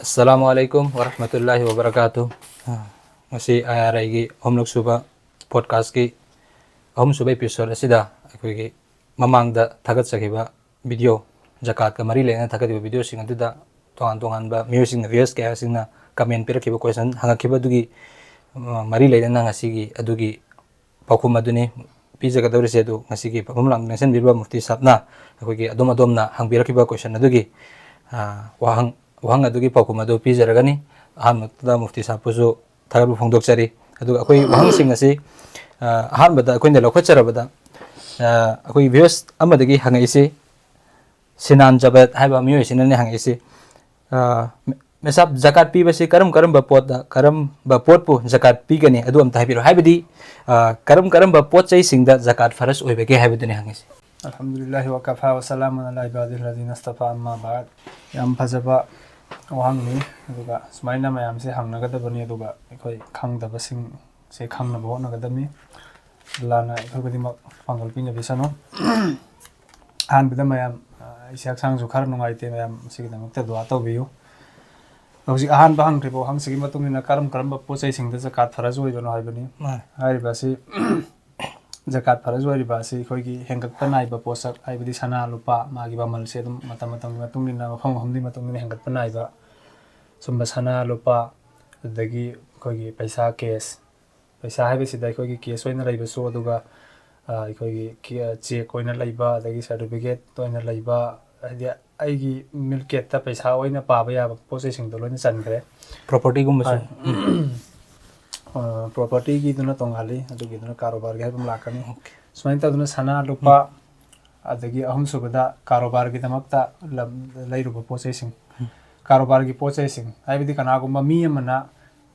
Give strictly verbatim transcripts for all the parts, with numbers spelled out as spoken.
ꯑꯁꯂꯥꯃꯨ ꯑꯂꯥꯏꯀꯨꯝ ꯋꯔꯍꯃꯇꯨꯜꯂꯥꯍꯤ ꯋꯕꯔꯀꯥꯇꯨ꯫ ꯉꯁꯤ ꯑꯥꯏ ꯑꯥꯔ ꯑꯥꯏꯒꯤ ꯑꯍꯨꯝꯂꯛ ꯁꯨꯕ ꯄꯣꯗꯀꯥꯁꯀꯤ ꯑꯍꯨꯝꯁꯨꯕ ꯏꯄꯤꯁꯣꯗ ꯑꯁꯤꯗ ꯑꯩꯈꯣꯏꯒꯤ ꯃꯃꯥꯡꯗ ꯊꯥꯒꯠꯆꯈꯤꯕ ꯚꯤꯗꯤꯑꯣ, ꯖꯀꯥꯠꯀ ꯃꯔꯤ ꯂꯩꯅꯅ ꯊꯥꯒꯠꯈꯤꯕ ꯚꯤꯗꯤꯑꯣꯁꯤꯡ ꯑꯗꯨꯗ ꯇꯣꯉꯥꯟ ꯇꯣꯉꯥꯟꯕ ꯃꯤꯑꯣꯏꯁꯤꯡꯅ, ꯚꯤꯌꯨꯋꯔꯁ ꯀꯌꯥꯁꯤꯡꯅ ꯀꯃꯦꯟ ꯄꯤꯔꯛꯈꯤꯕ, ꯀꯣꯏꯁꯟ ꯍꯪꯉꯛꯈꯤꯕ ꯑꯗꯨꯒꯤ, ꯑ, ꯃꯔꯤ ꯂꯩꯅꯅ ꯉꯁꯤꯒꯤ ꯑꯗꯨꯒꯤ ꯄꯥꯎꯈꯨꯝ ꯑꯗꯨꯅꯤ ꯄꯤꯖꯒꯗꯧꯔꯤꯁꯦ꯫ ꯑꯗꯨ ꯉꯁꯤꯒꯤ ꯄꯥꯎꯈꯨꯝ ꯂꯥꯡ ꯂꯦꯡꯁꯤꯟꯕꯤꯔꯤꯕ ꯃꯨꯐꯇꯤ ꯁꯥꯍꯕꯅ ꯑꯩꯈꯣꯏꯒꯤ ꯑꯗꯣꯝ ꯑꯗꯣꯝꯅ ꯍꯪꯕꯤꯔꯛꯈꯤꯕ ꯀꯣꯏꯁꯟ ꯑꯗꯨꯒꯤ, ꯑ, ꯋꯥꯍꯪ, ꯋꯥꯍꯪ ꯑꯗꯨꯒꯤ ꯄꯥꯎꯈꯨꯝ ꯑꯗꯨ ꯄꯤꯖꯔꯒꯅꯤ꯫ ꯑꯍꯥꯟꯕꯗ ꯃꯨꯐꯇꯤ ꯁꯥꯍꯕꯄꯨꯁꯨ ꯊꯥꯒꯠꯄ ꯐꯣꯡꯗꯣꯛꯆꯔꯤ꯫ ꯑꯗꯨꯒ ꯑꯩꯈꯣꯏ ꯋꯥꯍꯪꯁꯤꯡ ꯑꯁꯤ, ꯑ, ꯑꯍꯥꯟꯕꯗ ꯑꯩꯈꯣꯏꯅ ꯂꯧꯈꯠꯆꯔꯕꯗ, ꯑ, ꯑꯩꯈꯣꯏ ꯚꯤꯌꯨꯋꯔꯁ ꯑꯃꯗꯒꯤ ꯍꯪꯉꯛꯏꯁꯤ, ꯁꯤꯅꯥꯟ ꯖꯕꯦꯗ ꯍꯥꯏꯕ ꯃꯤꯑꯣꯏꯁꯤꯅꯅꯦ ꯍꯪꯉꯛꯏꯁꯤ, ꯑ, ꯃꯦ-, ꯃꯦꯁꯥꯞ, ꯖꯀꯥꯠ ꯄꯤꯕꯁꯤ ꯀꯔꯝ ꯀꯔꯝꯕ ꯄꯣꯠꯇ, ꯀꯔꯝꯕ ꯄꯣꯠꯄꯨ ꯖꯀꯥꯠ ꯄꯤꯒꯅꯤ? ꯑꯗꯨ ꯑꯝꯇ ꯍꯥꯏꯕꯤꯔꯛꯑꯣ꯫ ꯍꯥꯏꯕꯗꯤ, ꯑ, ꯀꯔꯝ ꯀꯔꯝꯕ ꯄꯣꯠ ꯆꯩꯁꯤꯡꯗ ꯖꯀꯥꯠ ꯐꯔꯖ ꯑꯣꯏꯕꯒꯦ ꯍꯥꯏꯕꯗꯨꯅꯤ ꯍꯪꯉꯤꯁꯤ꯫ ꯑꯜꯍꯝꯗꯨꯂꯤꯜꯂꯥꯍꯤ ꯋꯀꯐꯥ ꯋꯁꯂꯥꯃꯨꯟ ꯑꯂꯥ ꯏꯕꯥꯗꯤꯜ ꯂꯖꯤꯅ ꯑꯁꯇꯐꯥ ꯑꯝꯃꯥ ꯕꯥꯗ꯫ ꯌꯥꯝ ꯐꯖꯕ ꯋꯥꯍꯪꯅꯤ꯫ ꯑꯗꯨꯒ ꯁꯨꯃꯥꯏꯅ ꯃꯌꯥꯝꯁꯦ ꯍꯪꯅꯒꯗꯕꯅꯤ, ꯑꯗꯨꯒ ꯑꯩꯈꯣꯏ ꯈꯪꯗꯕꯁꯤꯡꯁꯦ ꯈꯪꯅꯕ ꯍꯣꯠꯅꯒꯗꯕꯅꯤ꯫ ꯑꯜꯂꯥꯅ ꯑꯩꯈꯣꯏ ꯈꯨꯗꯤꯡꯃꯛ ꯄꯥꯡꯒꯜ ꯄꯤꯅꯕꯤꯁꯅꯨ꯫ ꯑꯍꯥꯟꯕꯗ ꯃꯌꯥꯝ, ꯑ, ꯑꯩꯁꯦ ꯍꯛꯆꯥꯡꯁꯨ ꯈꯔ ꯅꯨꯡꯉꯥꯏꯇꯦ, ꯃꯌꯥꯝ ꯁꯤꯒꯤꯗꯃꯛꯇ ꯗꯨꯋꯥ ꯇꯧꯕꯤꯌꯨ꯫ ꯍꯧꯖꯤꯛ ꯑꯍꯥꯟꯕ ꯍꯪꯈ꯭ꯔꯤꯕ ꯋꯥꯍꯪꯁꯤꯒꯤ ꯃꯇꯨꯡ ꯏꯟꯅ ꯀꯔꯝ ꯀꯔꯝꯕ ꯄꯣꯠ ꯆꯩꯁꯤꯡꯗ ꯖꯀꯥꯠ ꯐꯔꯖ ꯑꯣꯏꯕꯅꯣ ꯍꯥꯏꯕꯅꯤ꯫ ꯃꯥꯅꯦ꯫ ꯍꯥꯏꯔꯤꯕ ꯑꯁꯤ ꯖꯀꯥꯠ ꯐꯔꯖ ꯑꯣꯏꯔꯤꯕ ꯑꯁꯤ ꯑꯩꯈꯣꯏꯒꯤ ꯍꯦꯟꯒꯠꯄ ꯅꯥꯏꯕ ꯄꯣꯠꯁꯛ, ꯍꯥꯏꯕꯗꯤ ꯁꯅꯥ ꯂꯨꯄꯥ, ꯃꯥꯒꯤ ꯃꯃꯜꯁꯦ ꯑꯗꯨꯝ ꯃꯇꯝ ꯃꯇꯝꯒꯤ ꯃꯇꯨꯡ ꯏꯟꯅ, ꯃꯐꯝ ꯃꯐꯝꯗꯨꯒꯤ ꯃꯇꯨꯡ ꯏꯟꯅ ꯍꯦꯟꯒꯠꯄ ꯅꯥꯏꯕ ꯁꯨꯝꯕ ꯁꯅꯥ ꯂꯨꯄꯥ, ꯑꯗꯒꯤ ꯑꯩꯈꯣꯏꯒꯤ ꯄꯩꯁꯥ, ꯀꯦꯁ, ꯄꯩꯁꯥ ꯍꯥꯏꯕꯁꯤꯗ ꯑꯩꯈꯣꯏꯒꯤ ꯀꯦꯁ ꯑꯣꯏꯅ ꯂꯩꯕꯁꯨ, ꯑꯗꯨꯒ, ꯑ, ꯑꯩꯈꯣꯏꯒꯤ ꯀꯦ-, ꯆꯦꯛ ꯑꯣꯏꯅ ꯂꯩꯕ, ꯑꯗꯒꯤ ꯁꯥꯔꯇꯤꯐꯤꯀꯦꯠ ꯑꯣꯏꯅ ꯂꯩꯕ, ꯍꯥꯏꯗꯤ ꯑꯩꯒꯤ ꯃꯤꯜꯀꯦꯠꯇ ꯄꯩꯁꯥ ꯑꯣꯏꯅ ꯄꯥꯕ ꯌꯥꯕ ꯄꯣꯠ ꯆꯩꯁꯤꯡꯗꯣ ꯂꯣꯏꯅ ꯆꯟꯈ꯭ꯔꯦ꯫ ꯄ꯭ꯔꯣꯄꯔꯇꯤꯒꯨꯝꯕꯁꯨ꯫ ꯍꯣꯏ꯫ ꯑ, ꯄ꯭ꯔꯣꯄꯔꯇꯤꯒꯤꯗꯨꯅ ꯇꯣꯉꯥꯜꯂꯤ, ꯑꯗꯨꯒꯤꯗꯨꯅ ꯀꯥꯔꯣꯕꯥꯔꯒꯤ ꯍꯥꯏꯕ ꯑꯃ ꯂꯥꯛꯀꯅꯤ꯫ ꯑꯣꯀꯦ꯫ ꯁꯨꯃꯥꯏꯅ ꯇꯧꯗꯅ ꯁꯅꯥ ꯂꯨꯄꯥ, ꯑꯗꯒꯤ ꯑꯍꯨꯝꯁꯨꯕꯗ ꯀꯥꯔꯣꯕꯥꯔꯒꯤꯗꯃꯛꯇ ꯂꯝ-, ꯂꯩꯔꯨꯕ ꯄꯣꯠ ꯆꯩꯁꯤꯡ꯫ ꯀꯥꯔꯣꯕꯥꯔꯒꯤ ꯄꯣꯠ ꯆꯩꯁꯤꯡ ꯍꯥꯏꯕꯗꯤ ꯀꯅꯥꯒꯨꯝꯕ ꯃꯤ ꯑꯃꯅ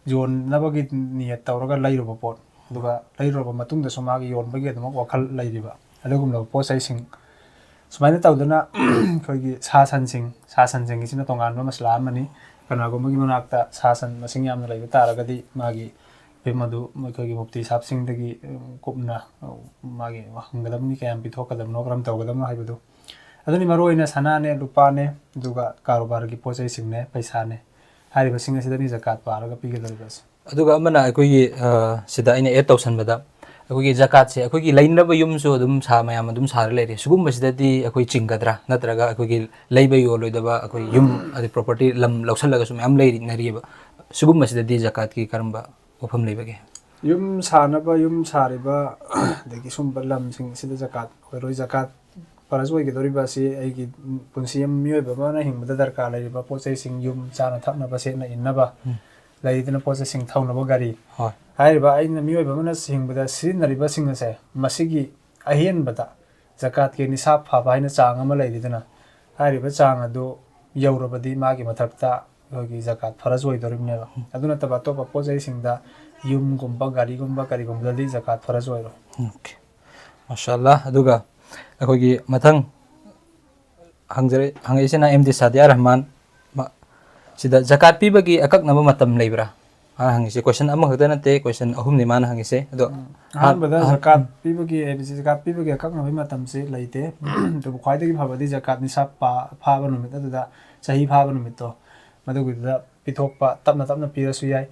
ꯌꯣꯟꯅꯕꯒꯤ ꯅꯤꯌꯠ ꯇꯧꯔꯒ ꯂꯩꯔꯨꯕ ꯄꯣꯠ, ꯑꯗꯨꯒ ꯂꯩꯔꯨꯔꯕ ꯃꯇꯨꯡꯗꯁꯨ ꯃꯥꯒꯤ ꯌꯣꯟꯕꯒꯤ ꯑꯗꯨꯃꯛ ꯋꯥꯈꯜ ꯂꯩꯔꯤꯕ ꯑꯗꯨꯒꯨꯝꯂꯕ ꯄꯣꯠ ꯆꯩꯁꯤꯡ꯫ ꯁꯨꯃꯥꯏꯅ ꯇꯧꯗꯅ ꯑꯩꯈꯣꯏꯒꯤ ꯁꯥ ꯁꯟꯁꯤꯡ, ꯁꯥ ꯁꯟꯁꯤꯡꯒꯤꯁꯤꯅ ꯇꯣꯉꯥꯟꯕ ꯃꯁꯂꯥ ꯑꯃꯅꯤ꯫ ꯀꯅꯥꯒꯨꯝꯕꯒꯤ ꯃꯅꯥꯛꯇ ꯁꯥ ꯁꯟ ꯃꯁꯤꯡ ꯌꯥꯝꯅ ꯂꯩꯕ ꯇꯥꯔꯒꯗꯤ ꯃꯥꯒꯤ ꯐꯤꯕꯝ ꯑꯗꯨ ꯑꯩꯈꯣꯏꯒꯤ ꯃꯨꯐꯇꯤ ꯁꯥꯍꯕꯁꯤꯡꯗꯒꯤ, ꯎꯝ, ꯀꯨꯞꯅ, ꯎꯝ, ꯃꯥꯒꯤ ꯍꯪꯒꯗꯕꯅꯤ, ꯀꯌꯥꯝ ꯄꯤꯊꯣꯛꯀꯗꯕꯅꯣ, ꯀꯔꯝ ꯇꯧꯒꯗꯕꯅꯣ ꯍꯥꯏꯕꯗꯨ꯫ ꯑꯗꯨꯅ ꯃꯔꯨꯑꯣꯏꯅ ꯁꯅꯥꯅꯦ, ꯂꯨꯄꯥꯅꯦ, ꯑꯗꯨꯒ ꯀꯥꯔꯣꯕꯥꯔꯒꯤ ꯄꯣꯠ ꯆꯩꯁꯤꯡꯅꯦ, ꯄꯩꯁꯥꯅꯦ꯫ ꯍꯥꯏꯔꯤꯕꯁꯤꯡ ꯑꯁꯤꯗꯅꯤ ꯖꯀꯥꯠ ꯄꯥꯔꯒ ꯄꯤꯒꯗꯧꯔꯤꯕꯁꯦ꯫ ꯑꯗꯨꯒ ꯑꯃꯅ ꯑꯩꯈꯣꯏꯒꯤ ꯑ, ꯁꯤꯗ ꯑꯩꯅ ꯑꯦꯗ ꯇꯧꯁꯟꯕꯗ, ꯑꯩꯈꯣꯏꯒꯤ ꯖꯀꯥꯠꯁꯦ ꯑꯩꯈꯣꯏꯒꯤ ꯂꯩꯅꯕ ꯌꯨꯝꯁꯨ ꯑꯗꯨꯝ ꯁꯥ ꯃꯌꯥꯝ ꯑꯗꯨꯝ ꯁꯥꯔ ꯂꯩꯔꯦ, ꯁꯤꯒꯨꯝꯕꯁꯤꯗꯗꯤ ꯑꯩꯈꯣꯏ ꯆꯤꯡꯒꯗ꯭ꯔꯥ? ꯅꯠꯇ꯭ꯔꯒ ꯑꯩꯈꯣꯏꯒꯤ ꯂꯩꯕ ꯌꯣꯜꯂꯣꯏꯗꯕ ꯑꯩꯈꯣꯏ ꯌꯨꯝ, ꯑꯗꯩ ꯄ꯭ꯔꯣꯄꯔꯇꯤ, ꯂꯝ ꯂꯧꯁꯜꯂꯒꯁꯨ ꯃꯌꯥꯝ ꯂꯩꯅꯔꯤꯕ, ꯁꯤꯒꯨꯝꯕꯁꯤꯗꯗꯤ ꯖꯀꯥꯠꯀꯤ ꯀꯔꯝꯕ ꯋꯥꯐꯝ ꯂꯩꯕꯒꯦ? ꯌꯨꯝ ꯁꯥꯅꯕ, ꯌꯨꯝ ꯁꯥꯔꯤꯕ, ꯑꯗꯒꯤ ꯁꯨꯝꯕ ꯂꯝꯁꯤꯡ ꯑꯁꯤꯗ ꯖꯀꯥꯠ ꯑꯣꯏꯔꯣꯏ꯫ ꯖꯀꯥꯠ ꯐꯔꯖ ꯑꯣꯏꯒꯗꯧꯔꯤꯕ ꯑꯁꯤ ꯑꯩꯒꯤ ꯄꯨꯟꯁꯤ ꯑꯃ, ꯃꯤꯑꯣꯏꯕ ꯑꯃꯅ ꯍꯤꯡꯕꯗ ꯗꯔꯀꯥꯔ ꯂꯩꯔꯤꯕ ꯄꯣꯠ ꯆꯩꯁꯤꯡ, ꯌꯨꯝ, ꯆꯥꯅ ꯊꯛꯅꯕ, ꯁꯦꯠꯅ ꯏꯟꯅꯕ, ꯎꯝ꯫ ꯂꯩꯗꯅ ꯄꯣꯠ ꯆꯩꯁꯤꯡ, ꯊꯧꯅꯕ ꯒꯥꯔꯤ, ꯍꯣꯏ꯫ ꯍꯥꯏꯔꯤꯕ ꯑꯩꯅ ꯃꯤꯑꯣꯏꯕ ꯑꯃꯅ ꯍꯤꯡꯕꯗ ꯁꯤꯖꯤꯟꯅꯔꯤꯕꯁꯤꯡ ꯑꯁꯦ, ꯃꯁꯤꯒꯤ ꯑꯍꯦꯟꯕꯗ ꯖꯀꯥꯠꯀꯤ ꯅꯤꯁꯥꯕ ꯐꯥꯕ ꯍꯥꯏꯅ ꯆꯥꯡ ꯑꯃ ꯂꯩꯔꯤꯗꯅ, ꯍꯥꯏꯔꯤꯕ ꯆꯥꯡ ꯑꯗꯨ ꯌꯧꯔꯕꯗꯤ ꯃꯥꯒꯤ ꯃꯊꯛꯇ ꯑꯩꯈꯣꯏꯒꯤ ꯖꯀꯥꯠ ꯐꯔꯖ ꯑꯣꯏꯗꯧꯔꯤꯕꯅꯦꯕ꯫ ꯑꯗꯨ ꯅꯠꯇꯕ ꯑꯇꯣꯞꯄ ꯄꯣꯠ ꯆꯩꯁꯤꯡꯗ, ꯌꯨꯝꯒꯨꯝꯕ, ꯒꯥꯔꯤꯒꯨꯝꯕ, ꯀꯔꯤꯒꯨꯝꯕꯗꯗꯤ ꯖꯀꯥꯠ ꯐꯔꯖ ꯑꯣꯏꯔꯣꯏ꯫ ꯑꯣꯀꯦ, ꯃꯥꯁꯥ ꯑꯜꯂꯥ꯫ ꯑꯗꯨꯒ ꯑꯩꯈꯣꯏꯒꯤ ꯃꯊꯪ ꯍꯪꯖꯔꯛ-, ꯍꯪꯉꯛꯏꯁꯤꯅ ꯑꯦꯝ ꯗꯤ ꯁꯥꯗꯤꯌꯥ ꯔꯍꯃꯥꯟ, ꯃ-, ꯁꯤꯗ ꯖꯀꯥꯠ ꯄꯤꯕꯒꯤ ꯑꯀꯛꯅꯕ ꯃꯇꯝ ꯂꯩꯕ꯭ꯔꯥ? ꯃꯥꯅ ꯍꯪꯉꯤꯁꯦ ꯀꯣꯏꯁꯟ ꯑꯃꯈꯛꯇ ꯅꯠꯇꯦ, ꯀꯣꯏꯁꯟ ꯑꯍꯨꯝꯅꯤ ꯃꯥꯅ ꯍꯪꯉꯤꯁꯦ꯫ ꯑꯗꯣ ꯑꯍꯥꯟꯕꯗ ꯑꯍꯥꯟ-, ꯖꯀꯥꯠ ꯄꯤꯕꯒꯤ, ꯍꯥꯏꯕꯁꯤ ꯖꯀꯥꯠ ꯄꯤꯕꯒꯤ ꯑꯀꯛꯅꯕꯒꯤ ꯃꯇꯝꯁꯤ ꯂꯩꯇꯦ꯫ ꯑꯗꯨꯕꯨ ꯈ꯭ꯋꯥꯏꯗꯒꯤ ꯐꯕꯗꯤ ꯖꯀꯥꯠ ꯅꯤꯁꯥꯕ ꯄꯥ-, ꯐꯥꯕ ꯅꯨꯃꯤꯠ ꯑꯗꯨꯗ, ꯆꯍꯤ ꯐꯥꯕ ꯅꯨꯃꯤꯠꯇꯣ, ꯃꯗꯨꯒꯤꯗꯨꯗ ꯄꯤꯊꯣꯛꯄ, ꯇꯞꯅ ꯇꯞꯅ ꯄꯤꯔꯁꯨ ꯌꯥꯏ꯫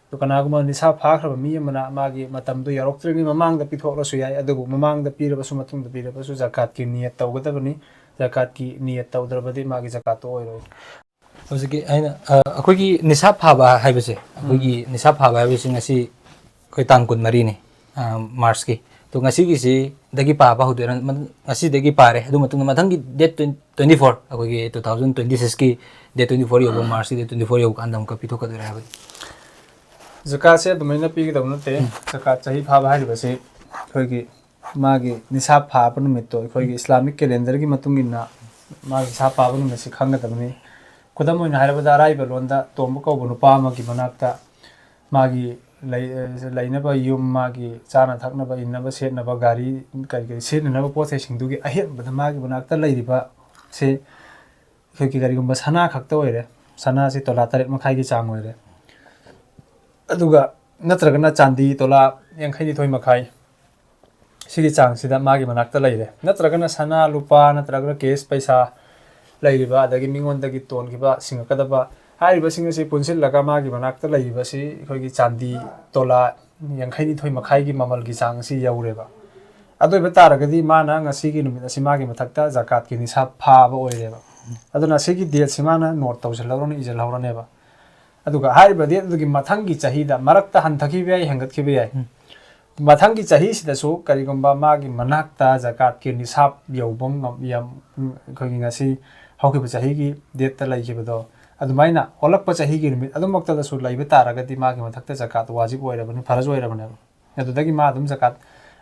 ꯑꯗꯨ ꯀꯅꯥꯒꯨꯝꯕ ꯅꯤꯁꯥꯕ ꯐꯥꯈ꯭ꯔꯕ ꯃꯤ ꯑꯃꯅ ꯃꯥꯒꯤ ꯃꯇꯝꯗꯨ ꯌꯧꯔꯛꯇ꯭ꯔꯤꯉꯩ ꯃꯃꯥꯡꯗ ꯄꯤꯊꯣꯛꯂꯁꯨ ꯌꯥꯏ, ꯑꯗꯨꯕꯨ ꯃꯃꯥꯡꯗ ꯄꯤꯔꯕꯁꯨ ꯃꯇꯨꯡꯗ ꯄꯤꯔꯕꯁꯨ ꯖꯀꯥꯠꯀꯤ ꯅꯤꯌꯠ ꯇꯧꯒꯗꯕꯅꯤ꯫ ꯖꯀꯥꯠꯀꯤ ꯅꯤꯌꯠ ꯇꯧꯗ꯭ꯔꯕꯗꯤ ꯃꯥꯒꯤ ꯖꯀꯥꯠꯇꯨ ꯑꯣꯏꯔꯣꯏ꯫ ꯍꯧꯖꯤꯛꯀꯤ ꯑꯩꯅ, ꯑ, ꯑꯩꯈꯣꯏꯒꯤ ꯅꯤꯁꯥꯕ ꯐꯥꯕ ꯍꯥꯏꯕꯁꯦ, ꯑꯩꯈꯣꯏꯒꯤ ꯅꯤꯁꯥꯕ ꯐꯥꯕ ꯍꯥꯏꯕꯁꯤ ꯉꯁꯤ ꯑꯩꯈꯣꯏ ꯇꯥꯡ ꯀꯨꯟꯃꯔꯤꯅꯤ, ꯑ, ꯃꯥꯔꯆꯀꯤ꯫ ꯑꯗꯣ ꯉꯁꯤꯒꯤꯁꯤꯗꯒꯤ ꯄꯥꯕ ꯍꯧꯗꯣꯏꯔꯥ? ꯃ-, ꯉꯁꯤꯗꯒꯤ ꯄꯥꯔꯦ, ꯑꯗꯨ ꯃꯇꯨꯡꯗ ꯃꯊꯪꯒꯤ ꯗꯦꯠ ꯇ꯭ꯋꯦꯟꯇꯤ ꯐꯣꯔ, ꯑꯩꯈꯣꯏꯒꯤ ꯇꯨ ꯊꯥꯎꯖꯟ ꯇ꯭ꯋꯦꯟꯇꯤ ꯁꯤꯛꯁꯀꯤ ꯗꯦꯠ ꯇ꯭ꯋꯦꯟꯇꯤ ꯐꯣꯔ ꯌꯧꯕ, ꯃꯥꯔꯆꯀꯤ ꯗꯦꯠ ꯇ꯭ꯋꯦꯟꯇꯤ ꯐꯣꯔ ꯌꯧꯕ ꯀꯥꯟꯗ ꯑꯃꯨꯛꯀ ꯄꯤꯊꯣꯛꯀꯗꯣꯏꯔꯥ ꯍꯥꯏꯕꯗꯤ? ꯖꯀꯥꯠꯁꯦ ꯑꯗꯨꯃꯥꯏꯅ ꯄꯤꯒꯗꯕ ꯅꯠꯇꯦ꯫ ꯖꯀꯥꯠ ꯆꯍꯤ ꯐꯥꯕ ꯍꯥꯏꯔꯤꯕꯁꯤ ꯑꯩꯈꯣꯏꯒꯤ ꯃꯥꯒꯤ ꯅꯤꯁꯥꯕ ꯐꯥꯕ ꯅꯨꯃꯤꯠꯇꯣ, ꯑꯩꯈꯣꯏꯒꯤ ꯏꯁꯂꯥꯃꯤꯛ ꯀꯦꯂꯦꯟꯗꯔꯒꯤ ꯃꯇꯨꯡ ꯏꯟꯅ ꯃꯥꯒꯤ ꯅꯤꯁꯥꯕ ꯐꯥꯕ ꯅꯨꯃꯤꯠꯁꯤ ꯈꯪꯒꯗꯕꯅꯤ꯫ ꯈꯨꯗꯝ ꯑꯣꯏꯅ ꯍꯥꯏꯔꯕꯗ, ꯑꯔꯥꯏꯕ ꯂꯣꯟꯗ ꯇꯣꯝꯕ ꯀꯧꯕ ꯅꯨꯄꯥ ꯑꯃꯒꯤ ꯃꯅꯥꯛꯇ ꯃꯥꯒꯤ ꯂꯩ-, ꯂꯩꯅꯕ ꯌꯨꯝ, ꯃꯥꯒꯤ ꯆꯥꯅ ꯊꯛꯅꯕ, ꯏꯟꯅꯕ ꯁꯦꯠꯅꯕ, ꯒꯥꯔꯤ, ꯀꯔꯤ ꯀꯔꯤ ꯁꯤꯖꯤꯟꯅꯅꯕ ꯄꯣꯠ ꯆꯩꯁꯤꯡꯗꯨꯒꯤ ꯑꯍꯦꯟꯕꯗ ꯃꯥꯒꯤ ꯃꯅꯥꯛꯇ ꯂꯩꯔꯤꯕ ꯁꯤ ꯑꯩꯈꯣꯏꯒꯤ ꯀꯔꯤꯒꯨꯝꯕ ꯁꯅꯥ ꯈꯛꯇ ꯑꯣꯏꯔꯦ, ꯁꯅꯥꯁꯤ ꯇꯣꯂꯥ ꯇꯔꯦꯠ ꯃꯈꯥꯏꯒꯤ ꯆꯥꯡ ꯑꯣꯏꯔꯦ, ꯑꯗꯨꯒ ꯅꯠꯇ꯭ꯔꯒꯅ ꯆꯥꯟꯗꯤ ꯇꯣꯂꯥ ꯌꯥꯡꯈꯩꯅꯤꯊꯣꯏ ꯃꯈꯥꯏ, ꯁꯤꯒꯤ ꯆꯥꯡꯁꯤꯗ ꯃꯥꯒꯤ ꯃꯅꯥꯛꯇ ꯂꯩꯔꯦ꯫ ꯅꯠꯇ꯭ꯔꯒꯅ ꯁꯅꯥ ꯂꯨꯄꯥ ꯅꯠꯇ꯭ꯔꯒꯅ ꯀꯦꯁ ꯄꯩꯁꯥ ꯂꯩꯔꯤꯕ, ꯑꯗꯒꯤ ꯃꯤꯉꯣꯟꯗꯒꯤ ꯇꯣꯟꯈꯤꯕ, ꯁꯤꯡꯉꯛꯀꯗꯕ, ꯍꯥꯏꯔꯤꯕꯁꯤꯡ ꯑꯁꯤ ꯄꯨꯟꯁꯤꯜꯂꯒ ꯃꯥꯒꯤ ꯃꯅꯥꯛꯇ ꯂꯩꯔꯤꯕꯁꯤ ꯑꯩꯈꯣꯏꯒꯤ ꯆꯥꯟꯗꯤ ꯇꯣꯂꯥ ꯌꯥꯡꯈꯩꯅꯤꯊꯣꯏ ꯃꯈꯥꯏꯒꯤ ꯃꯃꯜꯒꯤ ꯆꯥꯡ ꯑꯁꯤ ꯌꯧꯔꯦꯕ꯫ ꯑꯗꯨ ꯑꯣꯏꯕ ꯇꯥꯔꯒꯗꯤ ꯃꯥꯅ ꯉꯁꯤꯒꯤ ꯅꯨꯃꯤꯠ ꯑꯁꯤ ꯃꯥꯒꯤ ꯃꯊꯛꯇ ꯖꯀꯥꯠꯀꯤ ꯅꯤꯁꯥꯕ ꯐꯥꯕ ꯑꯣꯏꯔꯦꯕ꯫ ꯑꯗꯨꯅ ꯁꯤꯒꯤ ꯗꯦꯠꯁꯤ ꯃꯥꯅ ꯅꯣꯠ ꯇꯧꯁꯤꯜꯍꯧꯔꯅꯤ, ꯏꯁꯤꯜꯍꯧꯔꯅꯦꯕ꯫ ꯑꯗꯨꯒ ꯍꯥꯏꯔꯤꯕ ꯗꯦꯠ ꯑꯗꯨꯒꯤ ꯃꯊꯪꯒꯤ ꯆꯍꯤꯗ, ꯃꯔꯛꯇ ꯍꯟꯊꯈꯤꯕ ꯌꯥꯏ, ꯍꯦꯟꯒꯠꯈꯤꯕ ꯌꯥꯏ꯫ ꯎꯝ꯫ ꯃꯊꯪꯒꯤ ꯆꯍꯤꯁꯤꯗꯁꯨ ꯀꯔꯤꯒꯨꯝꯕ ꯃꯥꯒꯤ ꯃꯅꯥꯛꯇ ꯖꯀꯥꯠꯀꯤ ꯅꯤꯁꯥꯕ ꯌꯧꯕ ꯉꯝ-, ꯌꯥꯝ, ꯑꯩꯈꯣꯏꯒꯤ ꯉꯁꯤ ꯍꯧꯈꯤꯕ ꯆꯍꯤꯒꯤ ꯗꯦꯠꯇ ꯂꯩꯈꯤꯕꯗꯣ, ꯑꯗꯨꯃꯥꯏꯅ ꯑꯣꯜꯂꯛꯄ ꯆꯍꯤꯒꯤ ꯅꯨꯃꯤꯠ ꯑꯗꯨꯃꯛꯇꯗꯁꯨ ꯂꯩꯕ ꯇꯥꯔꯒꯗꯤ ꯃꯥꯒꯤ ꯃꯊꯛꯇ ꯖꯀꯥꯠ ꯋꯥꯖꯤꯕ ꯑꯣꯏꯔꯕꯅꯤ, ꯐꯔꯖ ꯑꯣꯏꯔꯕꯅꯦꯕ꯫ ꯑꯗꯨꯗꯒꯤ ꯃꯥ ꯑꯗꯨꯝ ꯖꯀꯥꯠ